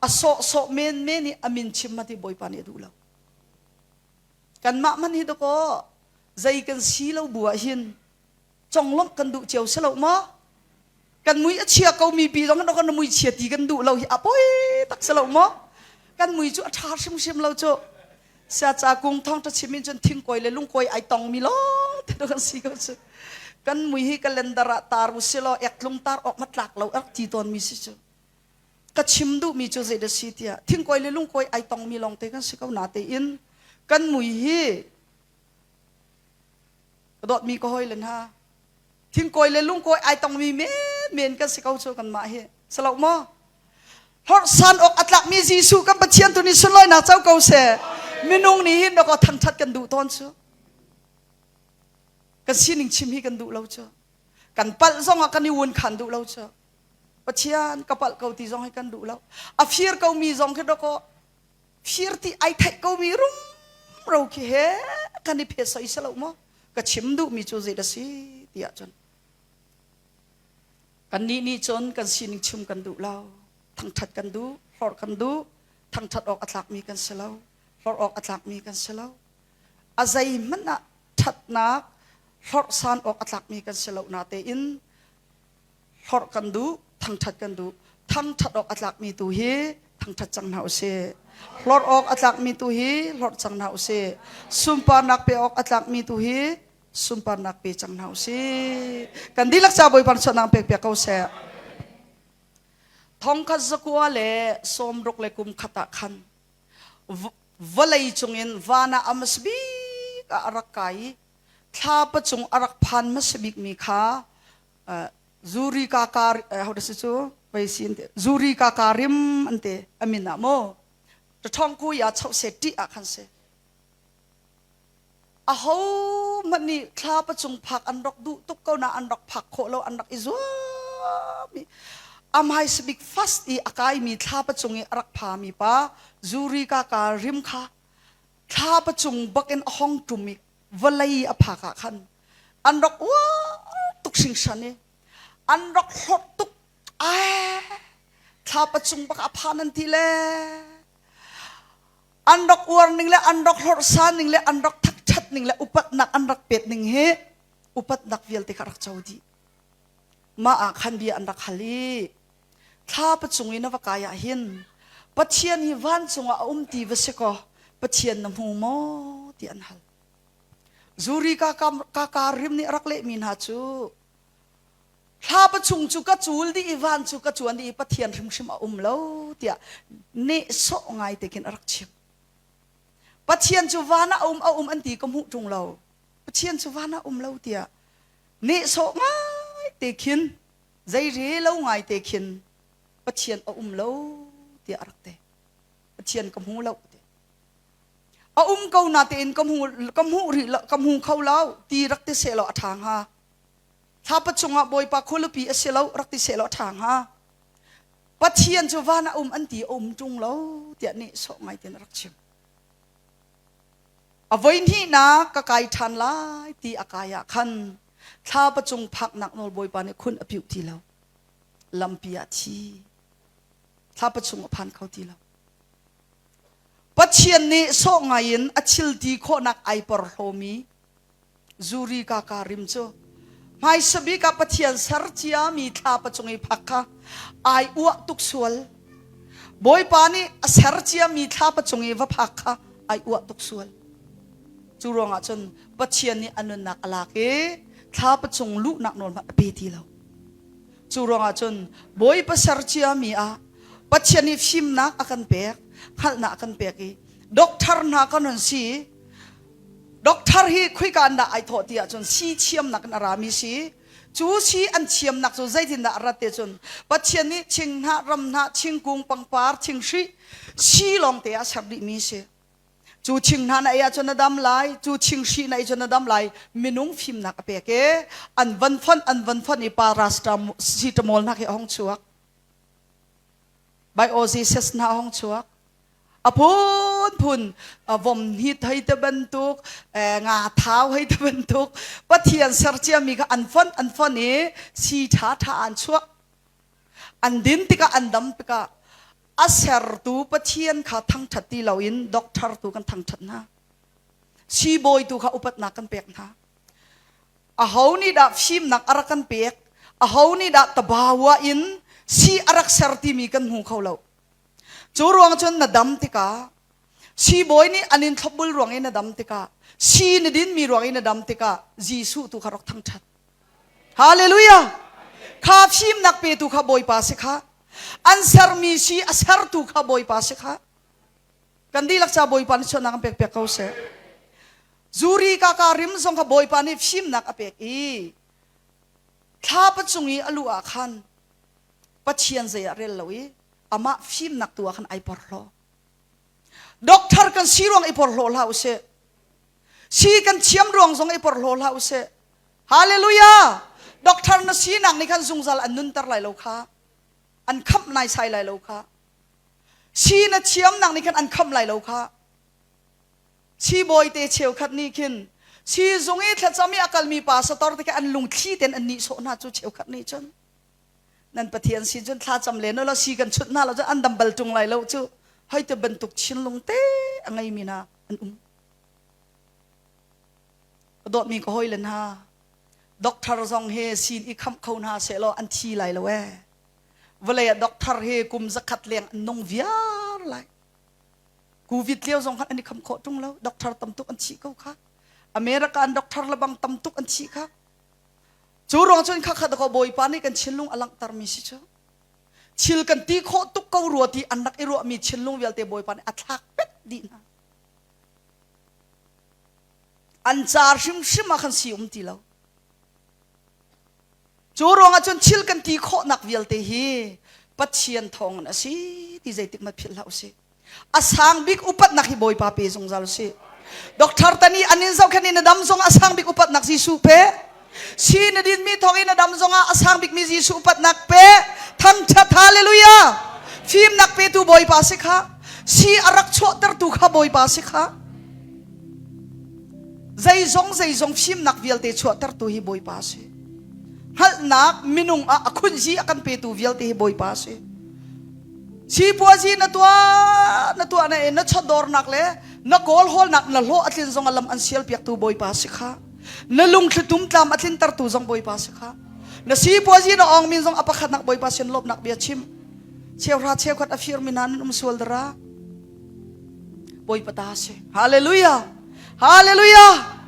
A sawhsawh menmen i a min chim ma ti Bawipa nih a duh lo. Kanmah man hi dakaw zei kan si lo bu ah hin conglawmh kan duh cio si lo maw? Kan mui a chia ko mi pi zong kan mui chia ti kan duh lo hi a poi tak si lo maw? Kan mui cu a ṭha hrimhrim lo cu. Siaca kung thong ṭha chim in cun thingkawi le lungkawi ai tong mi lawng te kan si ko cu. Kan mui hi calendar ah tar u si law ektlung tar awk ma tlak lo rak ti tawn mi si cu. Ka chim duh mi cu zei dah si tiah thingkawi le lungkawi ai tong mi lawng te kan si ko na tein kan mui hi ka dawtmi ka hawi le hna thingkawi le lungkawi ai tongmi menmen kan si ko cu kanmah hi si lo maw hlorhsan awk a tlakmi Jesuh kan Pathian tu nih sunlawinak co ko seh minung nih hin dawkaw thangthat kan duh tawn cu kan sining chim hi kan duh lo cu kan palh zong ah kan i wun khan duh lo cu Pathian ka palh ko ti zong hi kan duh lo a fir ko mi zong khi dawkaw fir ti ai theih ko mi rumro khi he kan i phe soi selo maw ka chim duh mi cu zei dah si ti ahcun kannih nih cun kan sining chim kan duh lo thangthat kan duh hlorh kan duh thangthat awk a tlakmi kan si lo hlorh awk a tlakmi kan si lo a zeihmanh ah thatnak hlorh san awk a tlakmi kan si lo na tein hlorh kan duh thangṭhat kan duh thangṭhat awk a tlakmi tu hi thangṭhat cang hna usih hlorh awk a tlakmi tu hi hlorh cang hna usih sunparnak pe awk a tlakmi tu hi sunparnak pe cang hna usih kan dihlak ca Bawipa suatnak pek piak ko seh thongkhat zakua le sawmruk le kum khat ah khan vawlei cungin van ah a hmasa bik ah a rak kai i thlapa cung a rak phan hmasa bikmi kha Zuri ka ka how does it cu pei sin te Zuri ka ka rim an te amin ah mo ta thong ku ya chau se ti ah khan se a ho hmanh nih thla pa cung phak an rak duh tuk ko na an rak phak khawh lo an rak i zuam i amhai sabik fast i a kai mi thla pa cung i a rak pha mi pa Zuri ka ka rim kha thla pa cung bak in a hong tum i vawlei a phak ah khan an rak uar tuk hringhran i an rak hlorh tuk ai thlapa cung bak a phan an ti le an rak uar ning le an rak hlorh san ning le an rak thakṭhat ning le upatnak an rak pet ning hi. Upatnak vialte kha rak co dih. Mah ah khan bia an rak hal i thlapa cung i na va kai ah hin Pathian hi vancung ah a um ti va si kaw Pathian na hmu maw ti an hal. Zuri ka ka rim nih a rak lehmi hna cu thlapa chung cu ka cul dih i van cu ka cuan dih i Pathian hrimhrim a um lo tiah nehsawh ngai te khin a rak chim. Pathian cu van ah a um a um an ti ka hmuh ṭung lo. Pathian cu van ah um lo tiah nehsawh ngai te khin zei re lo ngai te khin Pathian a um lo tiah a rak ti. Pathian ka hmu lo ti. A um ko na tein ka hmu ka hmuh rih lo ka hmu kho lo ti rak ti seh law a ṭha hnga. Thlapa cungah Bawipa khualipi a si lo rak ti seh law a ṭha hnga. Pathian cu van ah um an ti a um ṭung lo tiah nehsawh ngai tein a rak chim. A voihnihnak ka kai ṭhan lai ti a kai ah khan thlapa cung phaknak nawl Bawipa nih khun a piuh ti lo. Lampi ah thi. Thlapa chung a phan kho ti lo. Pathian nih sawh ngai in a thil ti khawhnak ai porhlawmi Zuri ka ka rim cu hmaisa bik ah Pathian ser ciami thlapa cung i phak kha ai uah tuk sual. Bawipa nih a ser ciami thlapa cung i va phak kha ai uah tuk sual. Cu ruangah cun Pathian nih a nunnak a lak i thlapa cung luhnak nawl hmanh a pe ti lo. Cu ruangah cun Bawipa ser ciami ah Pathian nih fimnak a kan pek, hngalhnak a kan pek i doctor hna kan hun si Doctor hi khuika an dah ai thawh ti ahcun si thiamnak in a rami si. Cu si an thiamnak cu zeitindah a rat te cun Pathian nih thinghnah, ramhnah, thingkung, pangpar, thinghri si lawng te ah ser dihmi si. Cu thinghnah na ei ahcun na dam lai, cu thinghri na ei cun na dam lai. Minung fimnak a pek i an van fonh an van fonh i paracetamol hna khi a hong chuak. Biosys hna a hong chuak. A phunphun vom hnit hei te bantuk nga thau hei te bantuk Pathian ser ciami kha an fonh an fonh i si ṭha ṭha an chuah. An din tikah an dam tikah a sertu Pathian kha thangṭhat ti loin doctor tu kan thangṭhat hna. Siibawi tu kha upatnak kan pek hna. Aho nih dah fimnak a rak kan pek? Aho nih dah tabawa in si a rak ser timi kan hmu kho lo. Cu ruang cun na dam tikah siibawi nih an in thlopbul ruang i na dam tikah si na dinmi ruang i na dam tikah Jesuh tu kha rak thangṭhat. Hallelujah! Kha fimnak petu kha Bawipa si kha. An sermi si a sertu kha Bawipa si kha. Kan dihlak ca Bawipa nih chuahnak an pek piak ko seh. Zuri ka ka rim zong kha Bawipa nih fimnak a pek i thlapa cung i a luh ah khan Pathian zei ah rel lo i amah fimnak tu ah khan ai porhlaw. Doctor kan si ruang i porhlaw hlah usih. Si kan thiam ruang zong i porhlaw hlah usih. Hallelujah! Doctor na sinak nih khan zungzal an nunter lai lo kha. An khamh naisai lai lo kha. Si na thiamnak nih khan an khamh lai lo kha. Siibawi te cheukhat nih khin siizung i thlacam i a kalmi pastor te khi an lungthli ten an nihsawh hna cu cheukhat nih cun. Nan Pathian sin cun thlacam len ulaw si kan chunh hna lo cun an dam bal ṭung lai lo cu hoi te bantuk thinlung te a ngeimi hna an um. Ka dawtmi ka hawile hna, doctor zong hi sin i khamh kho hna sehlaw an thi lai lo ee. Vawlei ah doctor hi kum zakhat leng an nung viar lai. Covid lio zong khan an i khamh khawh ṭung lo. Doctor tam tuk an thih ko kha. America an doctor lebang tam tuk an thih kha. Cu ruang cun khakhat ko Bawipa nih kan thinlung a langhtermi si cu. Thil kan ti khawh tuk ko rua ti an rak i ruahmi thinlung vialte Bawipa nih a thlak pet dih hna. An ca hrimhrim ah khan si um ti lo. Cu ruangah cun thil kan ti khawhnak vialte hi Pathian thawngin a si ti zeitik hmanh philh hlah usih. A sang bik upatnak hi Bawipa pe zungzal usih. Doctor tani an in zohkhenh in na dam zong a sang bik upatnak Jesuh pe. Si na dinmi thawng in na dam zong ah a sang bikmi Jesuh upatnak pe. Thangṭhat hallelujah. Fimnak petu Bawipa si kha. Si a rak chuahtertu kha Bawipa si kha. Zeizong zeizong fimnak vialte chuahtertu hi Bawipa si. Hngalhnak minung ah a khunzi a kan petu vialte hi Bawipa si. Sipuazi na tuah na tuah na in na chawdawrnak le na kawl hawlnak na hlawh a tlin zong a lam an sial piaktu Bawipa si kha. Na lungthli tumtlam a tlintertu zong Bawipa si kha. Na sipuazi na ong min zong a pakhatnak Bawipa sin lawmhnak bia chim. Cheuhra cheukhat a firmi hna nan um sual dara. Bawipa ta si. Hallelujah. Hallelujah.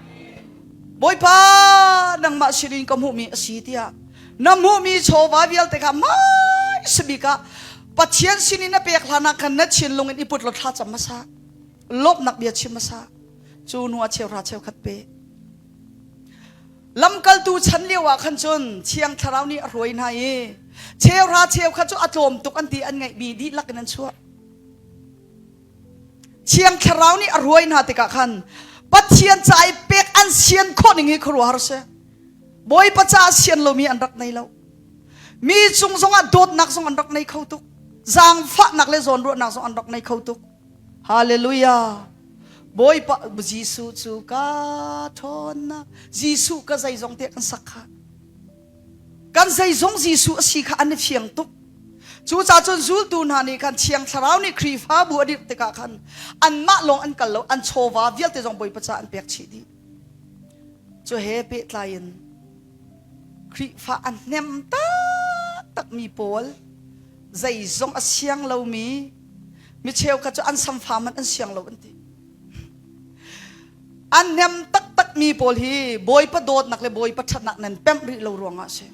Bawipa nangmah sinin ka hmuhmi a si tiah na hmuhmi chawva vialte kha mai sabik ah Pathian sinin na pek hlan ah khan na thinlung in i put law thla cam hmasa. Lawmhnak bia chim hmasa. Cu hnu ah cheuhra cheukhat pe. Lamkaltu chan lio ah khan cun Thiang Thlarau nih a hruai hna i cheuhra cheukhat cu a tlawm tuk an ti an ngeihmi dihlak in an chuah. Thiang Thlarau nih a hruai hna tikah khan Pathian ca i pek an sian khawh ning hi khuaruahhar si. Bawipa caah sian lomi an rak nei lo. Mi cung zongah dawtnak zong an rak nei kho tuk. Zaangfahnak le zawnruahnak zong an rak nei kho tuk. Hallelujah. Bawipa Jesuh cu ka ṭhawnnak Jesuh ka zeizong te kan sak kha kan zeizong Jesuh a si kha an i fiang tuk Cucaah cun zultu hna nih khan Thiang Thlarau nih Khrihfabu a dirh tikah khan anmah lawng an kal lo, an chawva vialte zong Bawipa caah an pek chih dih. Cu he pehtlai in Khrihfa a hnem taktakmi pawl zeizong a siang lomi mi cheukhat cu an samfa hmanh an siang lo an ti. An hnem taktakmi pawl hi Bawipa dawtnak le Bawipa ṭhatnak nan pemh rih lo ruangah a si.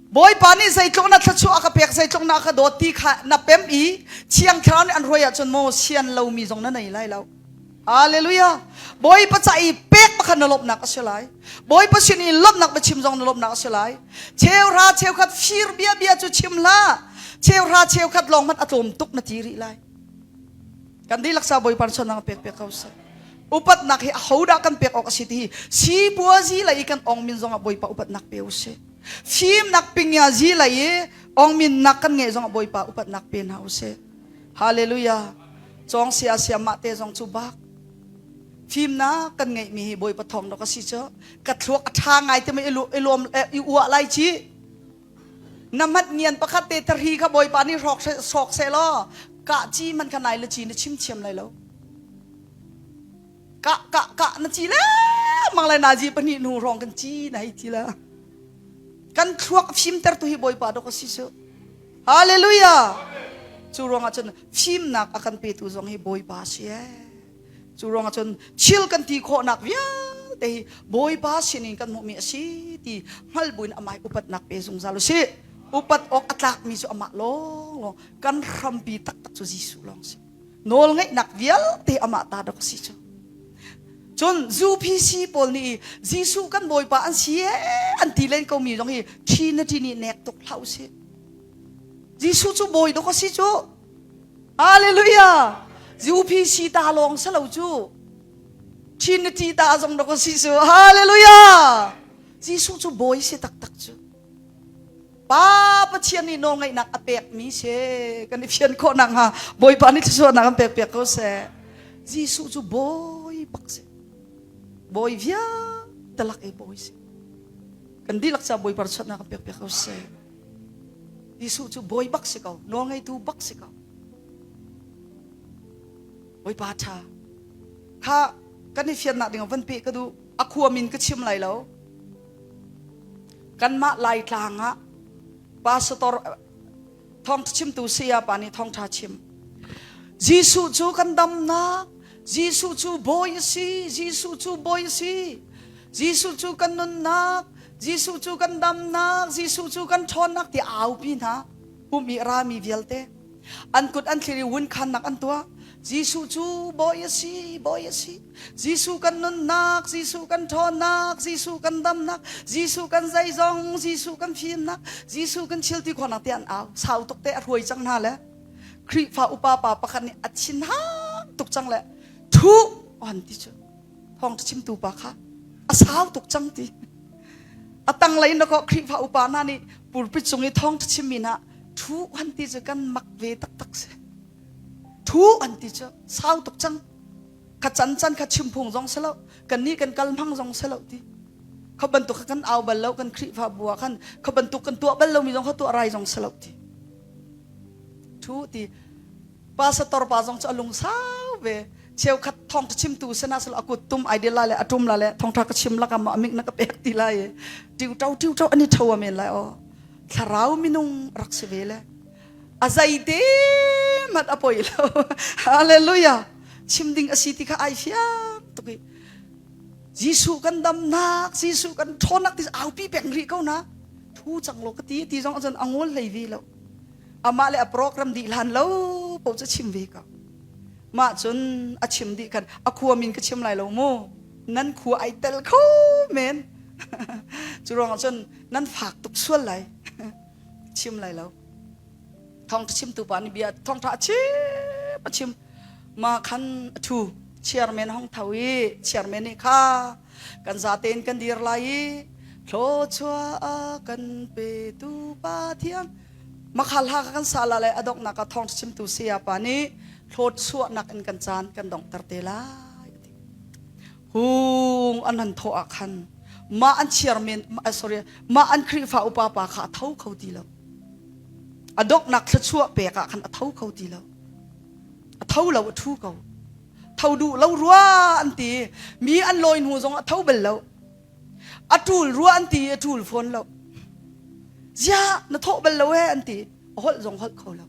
Bawipa nih zeitluk na thluachuah a ka pek, zeitluk na ka dawt ti kha na pem i Thiang Thlarau nih an hruai ahcun maw sian lomi zong na nei lai lo. Hallelujah. Bawipa ca i pek pakhat na lawmhnak a si lai. Bawipa sin i lawmhnak biachim zong na lawmhnak a si lai. Cheuhra cheukhat fir bia bia cu chim hlah. Cheuhra cheukhat lawng hmanh a tlawm tuk na ti rih lai. Kan dihlak sa Bawipa chonang pek pek ko seh. Upatnak hi ahodah kan pek awk a si ti hi sipuazi lei i kan ong min zongah Bawipa upatnak pe u sih. Fimnak pingyazi lei i ong minnak kan ngeih zongah Bawipa upatnak pe hna u sih. Hallelujah. Cawng sia sia mah te zong cu bak. Fimnak kan ngeihmi hi Bawipa thawng dok a si cu. Ka thluak a ṭha ngai te ma i lawm i uah lai ci. Na mat ngian pakhat te thari kha Bawipa nih hrawk sawk seh law kah ci man kha nai le ci na chim thiam lai lo. Kah kah kah na ci le mang lai nazi pahnih hnu hrawng kan ci na hei ti la. Kan thluak fimter tu hi Bawipa dok a si su. Hallelujah. Cu ruangah cun fimnak a kan petu zong hi Bawipa si ee. Cu ruangah cun thil kan ti khawhnak vialte hi Bawipa sinin kan hmuhmi a si ti hngal buin amah upatnak pe zungzal u sih. Upat awk a tlakmi cu amah lawnglawng kan hrampi taktak cu Jesuh lawng si. Nawlngeihnak vialte amah ta dok a si cu. Cun UPC pawl nih Jesuh kan Bawipa an si ee an ti len komi zong hi Trinity nih nek tuk hlah u sih. Jesuh cu bawi dok a si cu. Hallelujah! UPC ta lawng si lo cu. Trinity ta zong dok si cu. Hallelujah! Jesuh cu bawi si taktak cu. Pa Pathian nih nawlngeihnak a pekmi si. Kan i fian khawh nak hnga Bawipa nih thluachuahnak an pek piak ko seh. Jesuh cu bawi bak si. Bawi vialte lak i bawi si. Kan dihlak ca Bawipa thluachuahnak an pek piak ko seh. Jesuh cu bawi bak si ko, nawlngeitu bak si ko. Bawipa ṭha. Kha kan i fiannak ding van pe ka duh. A khua min ka chim lai lo. Kanmah Laitlang ah pastor thawngṭha chimtu saya pa nih thawngṭha chim. Jesuh cu kan damnak, Jesuh cu bawi a si, Jesuh cu bawi a si. Jesuh cu kan nunnak, Jesuh cu kan damnak, Jesuh cu kan ṭhawnnak ti aupi hna. Pum i a rami vialte an kut an thlir i wunkhannak an tuah. Jesuh cu bawi a si, bawi a si. Jesuh kan nunnak, Jesuh kan ṭhawnnak, Jesuh kan damnak, Jesuh kan zeizong, Jesuh kan fimnak, Jesuh kan thil ti khawhnak ti an au. Sau tuk te a hruai cang hna le Khrihfa upa pa pakhat nih a thinhang tuk cang le thu an ti cu. Thawngṭha chimtu pa kha a sau tuk cang ti. A tanglei na ko Khrihfa upa hna nih pulpit cung i thawngṭha chimmi hna thu an ti cu kan mak ve taktak si. Thu an ti cu sau tuk cang. Kha can can kha chim phung zong si lo. Kan nih kan kal hmang zong si lo ti. Kha bantuk kha kan au bal lo kan Khrihfa bu ah khan kha bantuk kan tuah bal lomi zong kha tuah rai zong si lo ti. Thu ti. Pastor pa zong cu a lung sau ve. Cheukhat thawngtha chimtu sana sal akut tum ai dil lai le atum la le thawngtha ka chim laka ma amik na ka pek ti lai. Tiu tau tiu tau ani tho amen lai o. Thlarau minung rak si ve le. A zei te mat a poi lo. Hallelujah. Chim ding asi ti kha ai fiang tuk i. Jesuh kan damnak, Jesuh kan ṭhawnnak ti aupi peng rih ko na. Thu cang lo ka ti ti zong ahcun a ngol hlei ve lo. Amah le a program dih hlan lo po cu chim ve ko. Mah cun a chim dih khan a khua min ka chim lai lo mu. Nan khua ai tel kho men. Cu ruangah cun nan fak tuk sual lai. Chim lai lo. Thawngṭha chimtu pa nih bia thawngṭha a chim a chim. Ma khan a ṭhu. Chairman hong tho i chairman nih kha kan zatein kan dir lai i thluachuah a kan petu Pathian makhal ha kan sa la le a donghnak ah thawngṭha chimtu saya pa nih thluachuahnak in kan caan kan donghter te lai a ti. Hung an han thawh ah khan mah an chairman sorry mah an Khrihfa upa pa kha a tho kho ti lo. A donghnak thluachuah pek ah khan a tho kho ti lo. A tho lo a ṭhu ko. Tho duh lo rua an ti. Mi an lawi hnu zong a tho bal lo. A ṭul rua an ti a ṭul fawn lo. Ziah na thawh bal lo he an ti. A holh zong holh kho lo.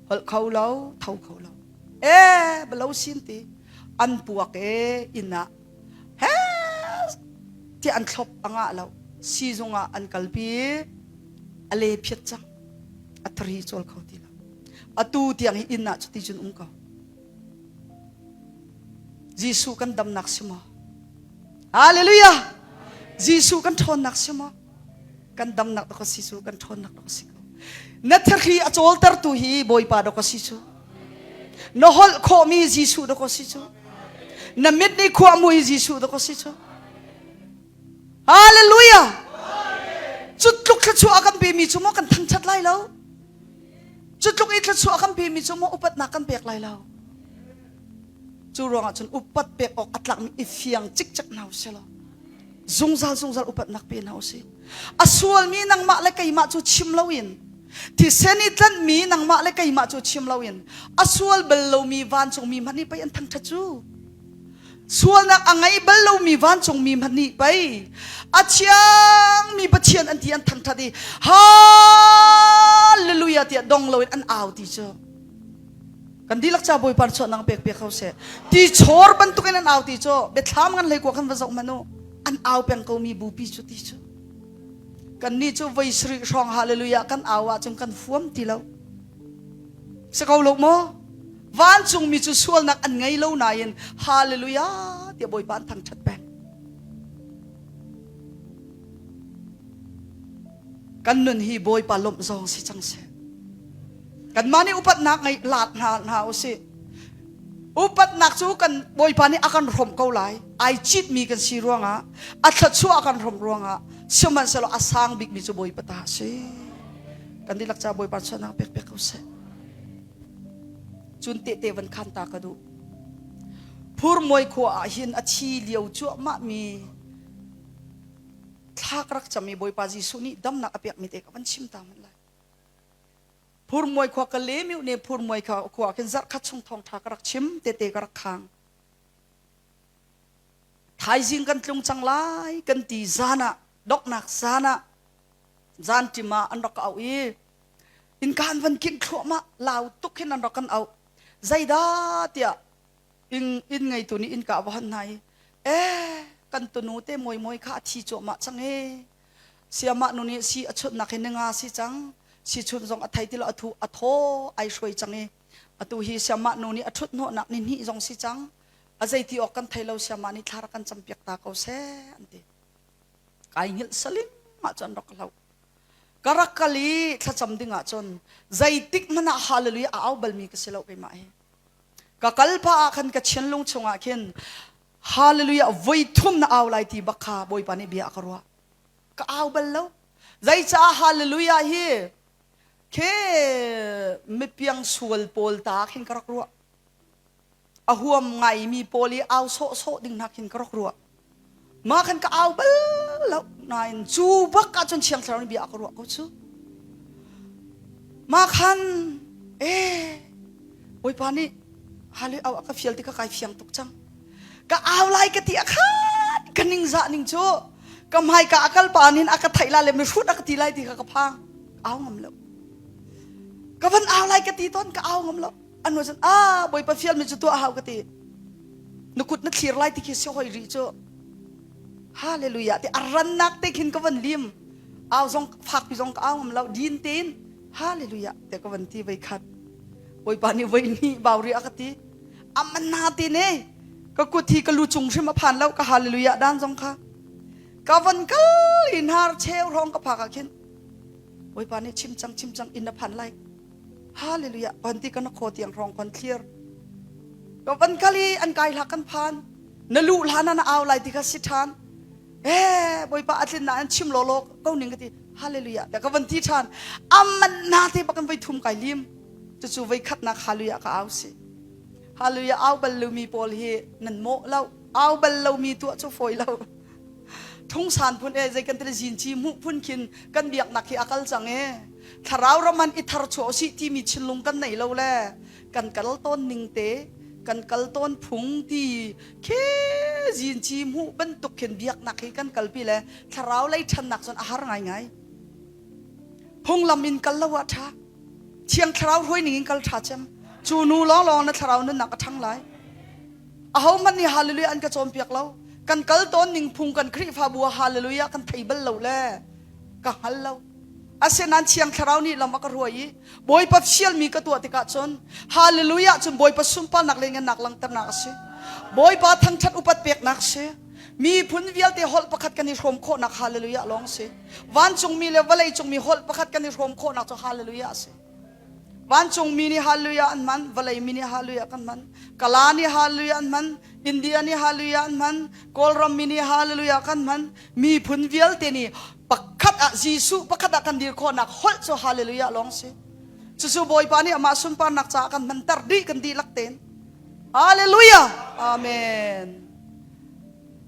Holh kho lo, tho kho lo. Eh, balo sin ti. An puak e inn ah he ti an thlop a ngah lo. Sizung ah an kalpi a le phiat cang. A thari cawl kho ti lo. Atu tiang hi inn ah cuti cun um ko. Jesuh kan damnak si maw? Hallelujah! Jesuh kan ṭhawnnak si maw? Kan damnak dok a si cu, kan ṭhawnnak dok a si ko. Na thahri a cawltertu hi Bawipa dok a si cu. Na holh khawhmi Jesuh dok a si cu. Na mit nih khua mui Jesuh dok a si cu. Hallelujah! Cu tluk thluachuah a kan pemi cu maw kan thangṭhat lai lo? Cu tluk i thluachuah a kan pemi cu maw upatnak kan pek lai lo? Cu ruangah cun upat pek awk a tlakmi i fiang cikcek hna usih law zungzal zungzal upatnak pe hna usih. A sualmi nangmah le keimah cu chim loin thisen i tlanhmi nangmah le keimah cu chim loin a sual bal lomi vancungmi hmanh nih pei an thangṭhat cu. Sualnak a ngei bal lomi vancungmi hmanh nih pei a thiangmi Pathian an ti an thangṭhat i Hallelujah tiah dong loin an au ti cu. Kan dihlak ca Bawipa chuahnak pek piak ko seh. Ti chor bantukin an au ti cu biathlam ngan hlei kua khan va zoh hmanh u. An au peng ko mi bupi cu ti cu. Kan nih cu voi sarih hrawng hallelujah kan au ahcun kan fuam ti lo. Si ko lo maw? Vancungmi cu sualnak an ngei lo nain hallelujah tiah Bawipa an thangṭhat peng. Kan nun hi Bawipa lawmh zong si cang seh. Kanmah nih upatnak ngei laak hna hna usih. Upatnak cu kan Bawipa nih a kan hrawmh ko lai. Ai citmi kan si ruangah, a thluachuah a kan hrawmh ruangah, sihmanhsehlaw a sang bikmi cu Bawipa ta a si. Kan dihlak ca Bawipa chuahnak pek pek ko seh. Cun tehte van khan ta ka duh. Phurmuai khua ah hin a thi lio cuahmah mi thla ka rak cam i Bawipa Jesuh nih damnak a pekmi te ka van chim ta hmanh lai. Phurmuai khua ka le miu ne phurmuai khua khin zarh khat chung thawngṭha ka rak chim tete ka rak khang. Thaizing kan tlung cang lai kan ti zan ah doknak zan ah zan ṭim ah an rak ka auh i innka an van kingh thluahmah lau tuk hin an rak kan auh. Zeidah tiah inn inn ngeitu nih innka a va hon hna i eh kan tunu te mawi mawi kha a thi cuahmah cang e siamah nu nih si a chunhnak hi ninga si cang si chunh zong a thei ti lo a thu a thaw ai hruai cang i atu hi siamah nu nih a ṭhut hnawhnak ni hnih zong si cang a zei ti awk kan thei lo siamah nih thla rak kan campiak ta ko seh an ti kai hngilh saling ah cun rak hlo ka rak kal i thlacam ding ah cun zeitik hmanh ah hallelujah a au balmi ka si lo keimah hi Ka kal pah ah khan ka thinlung chungah khin Hallelujah voi thum na au lai ti bak kha Bawipa nih bia a ka ruah. Ka au bal lo. Zeicah Hallelujah hi khe mipiang sual pawl ta khin ka rak ruah. A huam ngaimi pawl i au sawhsawh ding hna khin ka rak ruah. Mah khan ka au bal lo nain cu bak ahcun Thiang Thlarau nih bia a ka ruah ko cu. Mah khan eh Bawipa nih. Hallelujah au a ka fial ti kha kai fiang tuk cang. Ka au lai ka ti a khat ka ningzah ning cu ka hmaika a kal pa nin a ka theih la le mihrut a ka ti lai ti kha ka phang. Au ngam lo. Ka van au lai ka ti tawn ka au ngam lo. Anu cun a bawipa fial mi cu tuah hau ka ti. Na kut na thlir lai ti khi si hoi rih cu. Hallelujah ti a rannak te khin ka van lim. Au zong fakpi zong ka au ngam lo din tein hallelujah te ka van ti voi khat. Bawipa nih voi hnih bau ri a ka ti. Aman na te ne ka kut hi ka lu cung hrim a phan lo ka hallelujah dan zong kha. Ka van kal in har cheu hrawng ka phak ah khin Bawipa nih chim cang chim cang inn a phan lai. Hallelujah van ti kan kho tiang hrawng kon thlir. Ka van kal i an kai hla kan phan. Na lu hlan ah na au lai ti kha si ṭhan. Eh Bawipa a tlin na an chim law law ko ning ka ti. Hallelujah te ka van ti ṭhan. Aman na te bak in voi thum kai lim. Cucu voi khatnak hallelujah ka au si. Hallelujah au bal lomi pawl hi nan mawh lo. Au bal lomi tuah cu fawi lo. Thungsan phun e zei kan tile zinci hmuh phun khin kan biaknak hi a kal cang e. Thlarau raman i thar chuah usih timi thinlung kan nei lo le kan kal tawn ning te kan kal tawn phung ti khi zinci hmuh bantuk khin biaknak hi kan kalpi le thlarau lei ṭhannak cun a har ngaingai. Phunglam in kal lo ah ṭha. Thiang thlarau hruai ning in kal ṭha cem. Cu nu lawnglawng na thlarau nunnak a ṭhang lai. Ahohmanh nih hallelujah an ka cawnpiak lo. Kan kal tawn ning phung kan Khrihfabu ah hallelujah kan thei bal lo le ka hngal lo. Asinain Thiang Thlarau nih lam a ka hruai i Bawipa fialmi ka tuah tikah cun hallelujah cun Bawipa sunparnak le ngannak langhternak a si. Bawipa thangṭhat upat peknak a si. Miphun vialte holh pakhat kan i hrawm khawhnak hallelujah lawng a si. Vancungmi le vawleicungmi holh pakhat kan i hrawm khawhnak cu hallelujah a si. Vancungmi nih hallelujah an hman, vawleimi nih hallelujah kan hman. Kala nih hallelujah an hman, India nih hallelujah an hman, Kawlram mi nih hallelujah kan hman. Miphun vialte nih pakhat ah Jesuh pakhat ah kan dir khawhnak holh cu hallelujah lawng si. Cucu Bawipa nih amah sunparnak caah kan hmanter dih kan dihlak tein. Hallelujah. Amen.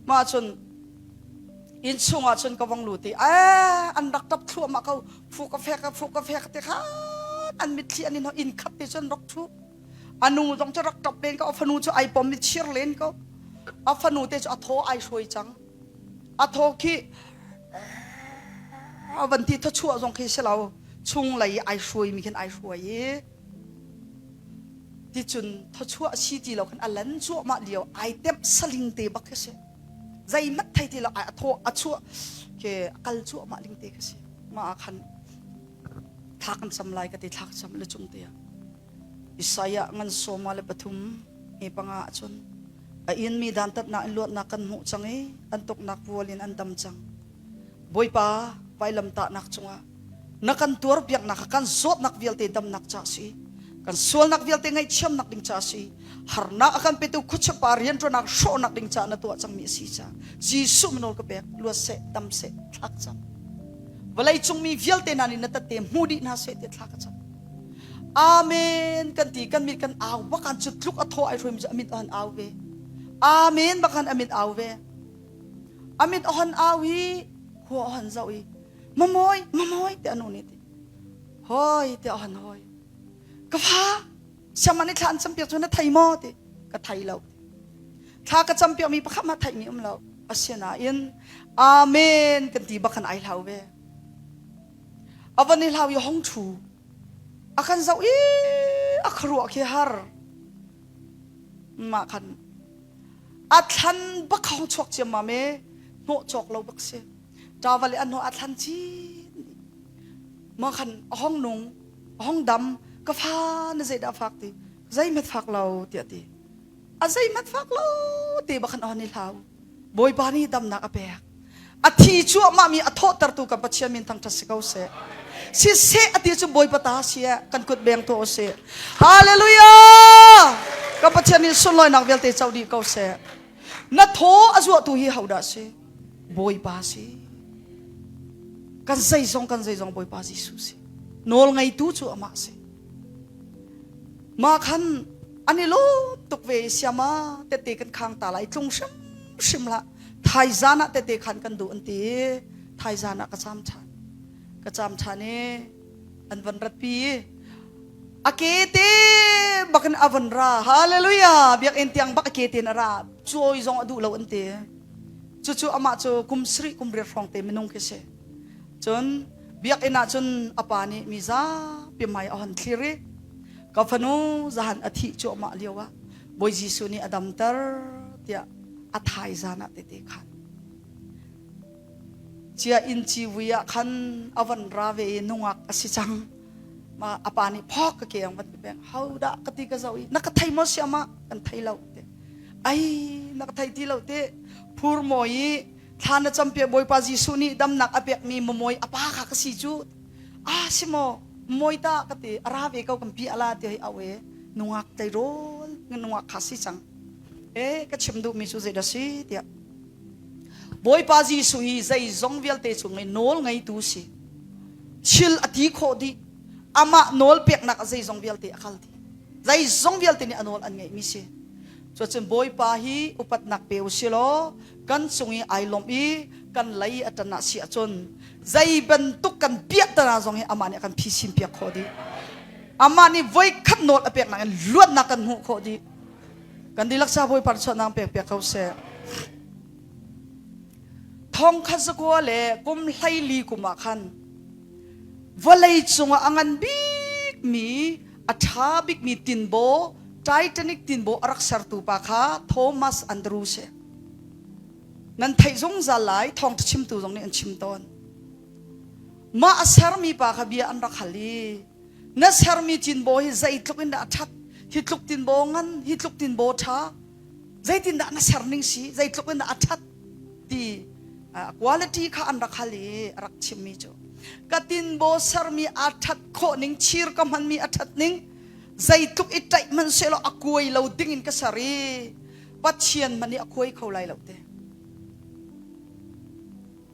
Mah cun inn chungah cun ka vong lut i eh an rak tap thluahmah ko fu ka fek fu ka fek te kha an mitthli an in inn khat te cun rak thu anu zong cu rak tap len ko a fanu cu ai pom i chir len ko a fanu te cu a thaw ai hruai cang a thaw khi a van ti thawchuah zong khi si lo chung lei ai hruai mi khin ai hruai i ticun thawchuah si ti lo khan a lan cuahmah lio ai temh saling te bak khi si zeihmanh thei ti lo a thaw a chuah ke a kal cuahmah ding te ka si mah ah khan thla kan cam lai ka ti thla ka cam le cung te ah Isaiah ngan sawma le pathum he panga ah cun a in mi dantatnak in luatnak kan hmuh cang i an tuknak vual in an dam cang Bawipa vailamtahnak cungah na kan tuarpiaknak kha kan zawtnak vialte damnak ca si kan sualnak vialte ngaihthiamnak ding ca si harnak a kan petu khuachapa rianṭuannak hrawhnak ding ca na tuah cangmi a si ca Jesuh nawl ka pek luat seh dam seh thlak cam vawlei cung mi vialte hna nih na tatte hmu dih hna seh tiah thla ka cam Amen kan ti kan mit kan au bakan cu tluk a thaw ai hruaimi cu amit an au ve Amen bakan amit au ve amit a hon au hi khua a hon zoh i mamawi mamawi ti anu nih ti hoi ti a hon hoi ka fa siangman i thla an campiak cu na thei maw ti ka thei lo thla ka campiak mi pakhat ma theih mi um lo asinain amen kan ti bak kan ai hlau ve avan i hlau i hong thu a kan zoh i a khuaruah khi har mah khan a thlan bak hong chuak ciammam e hnawh cawk lo bak si ṭaval i a hnawh a thlan chin ma khan a hong nung a hong dam ka fa na zeidah fak ti zeihmat fak lo tiah ti a zeihmat fak lo te bak khan a hon i hlau bawipa nih damnak a pek a thi cuahmah mi a thawhtertu kan Pathian min thangṭhat si ko seh siseh a ti cu bawipa ta si kan kut beng tuah usih hallelujah kan Pathian nih sunlawinak vialte co dih ko seh na thaw a zuahtu hi hodah si Bawipa si kan zeizong kan zeizong Bawipa Jesuh si nawl ngeitu cu amah si mah khan an i lawm tuk ve siama tete kan khang ta lai tlung hrim hrim hlah thaizan ah tete khan kan duh an ti thaizan ah ka caam ṭhan ka caam ṭhan i an van ratpi i. A ke te bakin a von ra. Hallelujah! Biakinn tiang bak a ke tein a ra. Cawi zong a duh lo an ti. Cucu amah cu kum sarih kum riat hrawng te minung khi si. Cun biakinn ah cun a pa nih mi zapi hmai a hon thlir i ka fanu zahan a thih cuahmah lio ah Bawi Jesuh nih a damter tiah a thaizan ah tete khan cia inn civui ah khan a van ra ve i nungak a si cang. Ma a pa nih phok ka ke ang van ti peng ho dah ka ti ka zoh i na ka thei maw si ama kan thei lo te ai na ka thei ti lo te phur mawi i thla na campiak Bawipa Jesuh nih damnak a pekmi mamawi a pa kha ka si cu ah si maw mawi ta ka ti a ra ve ko kan pi ala ti hei au e nungak tleirawl nungak kha si cang e ka chim duhmi cu zeidah si tiah Bawipa Jesuh hi zeizong vialte cung i nawl ngeitu si. Thil a ti khawh dih. Amah nawl peknak ah zeizong vialte a kal dih. Zeizong vialte nih a nawl an ngeihmi si. Cuacun Bawipa hi upatnak pe u si law kan cung i ai lawmh i kan lei a ṭan ah si ahcun zei bantuk kan piahtana zong hi amah nih a kan phisin piak khawh dih. Amah nih voikhat nawl a peknak in luatnak kan hmuh khawh dih. Kan dihlak sa Bawipa chuahnak pek piak ko seh. Thong khat zakua le kum 14 kum ah khan vawlei cungah a ngan bikmi a ṭha bikmi tinbaw Titanic tinbaw a rak sertu pa kha Thomas Andrews si. Nan theih zungzal lai thawngṭha chimtu zong nih an chim tawn. Mah a sermi pa kha bia an rak hal i na sermi tinbaw hi zeitluk in dah a ṭhat hi tluk tinbaw ngan hi tluk tinbaw ṭha zeitindah na ser ning si zeitluk in dah a ṭhat ti quality kha an rak hal i a rak chimmi cu ka tinbaw sermi aa ṭhat khawh ning chir ka hmanmi a ṭhat ning zeitluk i ṭaih hmanh sehlaw a kuai lo ding in ka ser i Pathian hmanh nih a khuai kho lai lo te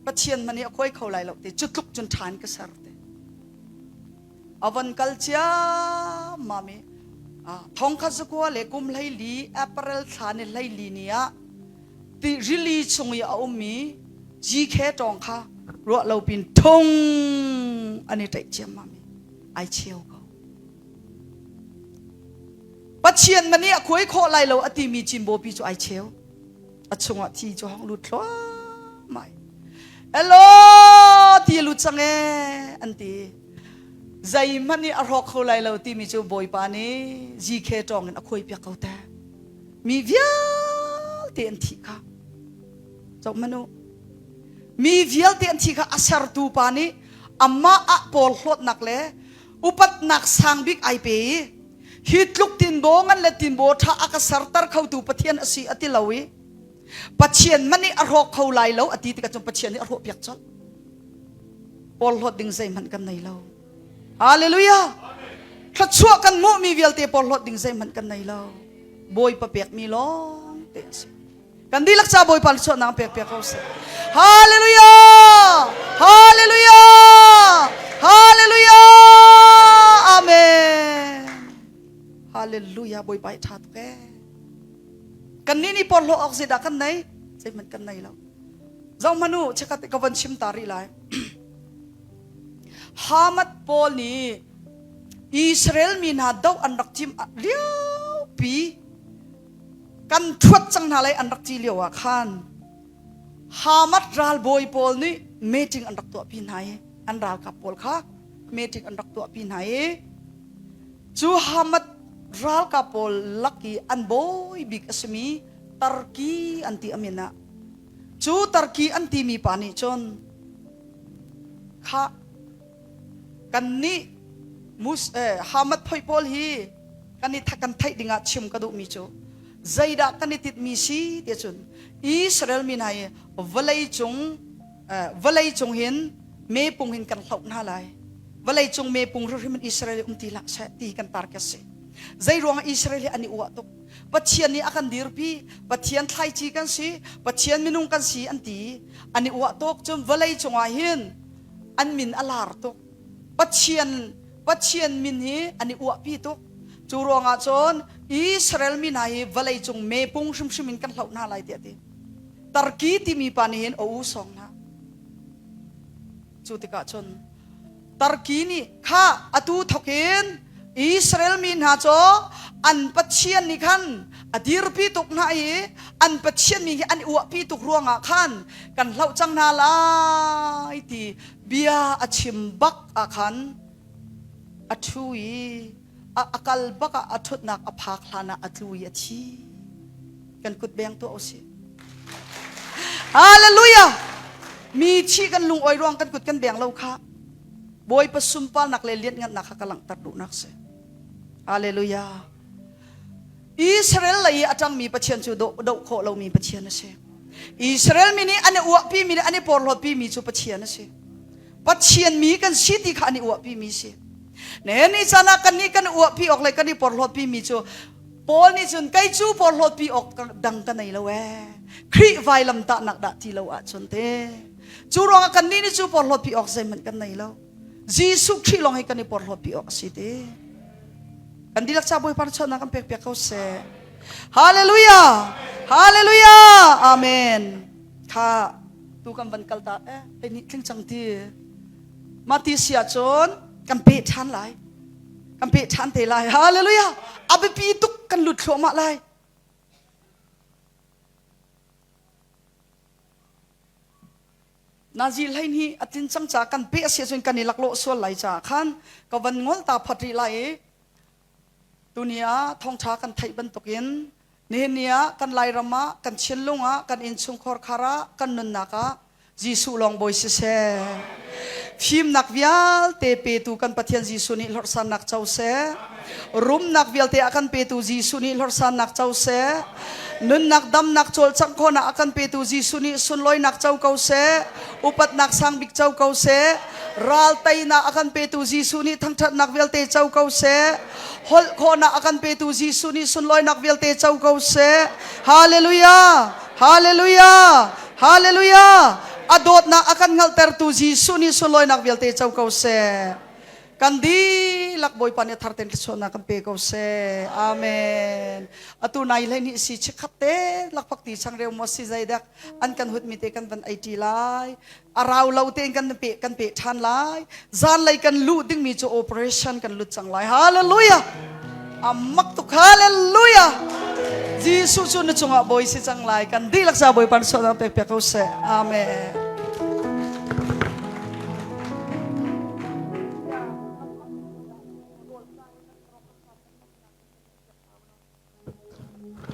Pathian hmanh nih a khuai kho lai lo te cu tluk cun ṭhan ka ser te a von kal ciammam i thongkhat zakua le kum 14 April thla ni 14 ni ah ti rili chung i a ummi GK tawng kha ruah lo pin thung an i ṭaih ciammam i ai cheu ko. Pathian mani a khuai khawh lai lo a timi Cinbawpi cu ai cheu. A chungah thi cu hong lut thluahmah. Hello ti lut cang e an ti. Zeihmanh nih a hrawk kho lai lo timi cu Bawipa nih GK tawng in a khuai piak ko te. Mi vialte an thih kha. Zoh hmanh u. Mi vialte an thih kha a sertu pa nih amah ah porhlawtnak le upatnak sang bik ai pe i hi tluk tinbaw ngan le tinbaw ṭha a ka serter khotu Pathian a si a ti lo i Pathian man nih a hrawk kho lai lo a ti tikah cun Pathian nih a hrawh piak colh. Porhlawt ding zeihmanh kan nei lo. Hallelujah! Thluachuah kan hmuhmi vialte porhlawt ding zeihmanh kan nei lo. Bawipa pekmi lawng te a si. Kan dihlak ca Bawipa thluachuahnak pek piak ko seh. Hallelujah! Hallelujah! Hallelujah! Amen. Hallelujah Bawipa hi ṭha tuk ee. Kan nih nih porhlawh awk zeidah kan nei? Zeihmanh kan nei lo. Zoh hmanh u, chikkhat ka von chim ta rih lai. Hamat pawl nih Israel mi hna doh an rak tim liopi kan thuat cang hna lai an rak ti lio ah khan Hamat ralbawi pawl nih meeting an rak tuahpi hna i an ralkap pawl kha meeting an rak tuahpi hna i cu Hamat ralkap pawl lak i an bawi bik a simi Tarki an ti a min ah cu Tarki an timi pa nih cun kha kannih mus eh, Hamat phoi pawl hi kan i kan theih dingah chim ka duhmi cu zeidah kan i titmi si ti cun Israel mi hna hi vawlei cung vawlei cung hin mepung hin kan hloh hna lai vawlei cung mepung hrimhrim in Israel um ti hlah seh ti kan target si zei ruangah Israel hi an i uah tuk Pathian nih a kan dirpi Pathian thlaici kan si Pathian minung kan si an ti an i uah tuk cun vawlei cungah hin an min a lar tuk Pathian Pathian min hi an i uahpi tuk. Cu ruangah cun Israel mi hna hi vawlei cung mepung hrimhrim in kan hloh hna lai tiah a ti. Tarki timi pa nih hin a u sawng hna. Cu tikah cun Tarki nih kha atu thawk in Israel mi hna cu an Pathian nih khan a dirpi tuk hna i an Pathian mi hi an i uahpi tuk ruangah khan kan hloh cang hna lai ti bia a chim bak ah khan a ṭhu i a kal bak ah a ṭhutnak a phak hlan ah a tlu i a thi. Kan kut beng tuah usih. Hallelujah! Mi thi kan lungawi ruang kan kut kan beng lo kha Bawipa sunparnak le lianhngannak kha ka langhter duhnak si. Hallelujah. Israel lei i a ṭangmi Pathian cu doh khawh lomi Pathian a si. Israel mi nih an i uahpi mi le an i porhlawtpi mi cu Pathian a si. Pathian mi kan si ti kha an i uahpi mi si. Ne ni caan ah kannih kan uahpi awk le kan i porhlawtpi mi cu Paul nih cun kei cu porhlawtpi awk dang ka nei lo ee. Khrih vailam tahnak dah ti lo ahcun te. Cu ruangah kannih nih cu porhlawtpi awk zeihmanh kan nei lo. Jesuh Khrih lawng hi kan i porhlawtpi awk a si ti. Kan dihlak ca Bawipa chawnnak kan pek piak ko seh. Hallelujah! Hallelujah! Amen. Kha tu kan van kal ta eh hei nih tling cang ti. Ma ti si ahcun kan pe ṭhan lai. Kan pe ṭhan te lai. Hallelujah! A biapi tuk kan lut thluahmah lai. Nazi 12 a tlin cang caah kan peh a si ahcun kan i laklawh sual lai caah khan ka van ngol ta phot rih lai i tuni ah thawngṭha kan theih bantukin nihin ni ah kan Lairam ah kan thinlung ah kan innchungkhar khar ah kan nunnak ah Jesuh lawng bawi siseh. Fimnak vialte petu kan Pathian Jesuh nih hlorhsannak co seh. Rumnak vialte a kan petu Jesuh nih hlorhsannak co seh. Nunnak damnak cawlcangh khawhnak a kan petu Jesuh nih sunlawinak co ko seh. Upatnak sangbik co ko seh. Ral teinak a kan petu Jesuh nih thangṭhatnak vialte co ko seh. Holh khawhnak a kan petu Jesuh nih sunlawinak vialte co ko seh. Hallelujah! Hallelujah! Hallelujah! A dawtnak a kan hngalhtertu Jesuh nih sunlawinak vialte co ko seh. Kan dihlak Bawipa nih a thar tein thluachuahnak kan pe ko seh. Amen. Atu nai hlei nih si chikhat te lakphak ti changreu maw si zeidek an kan hutmi te kan van ei ṭi lai. A rau lo tein kan pe kan pe ṭhan lai. Zanlei kan luh dingmi cu operation kan lut cang lai. Hallelujah! Amak tuk. Hallelujah! Jesuh cu na cungah bawi si cang lai. Kan dihlak sa Bawipa na sualnak pek piak ko seh. Amen.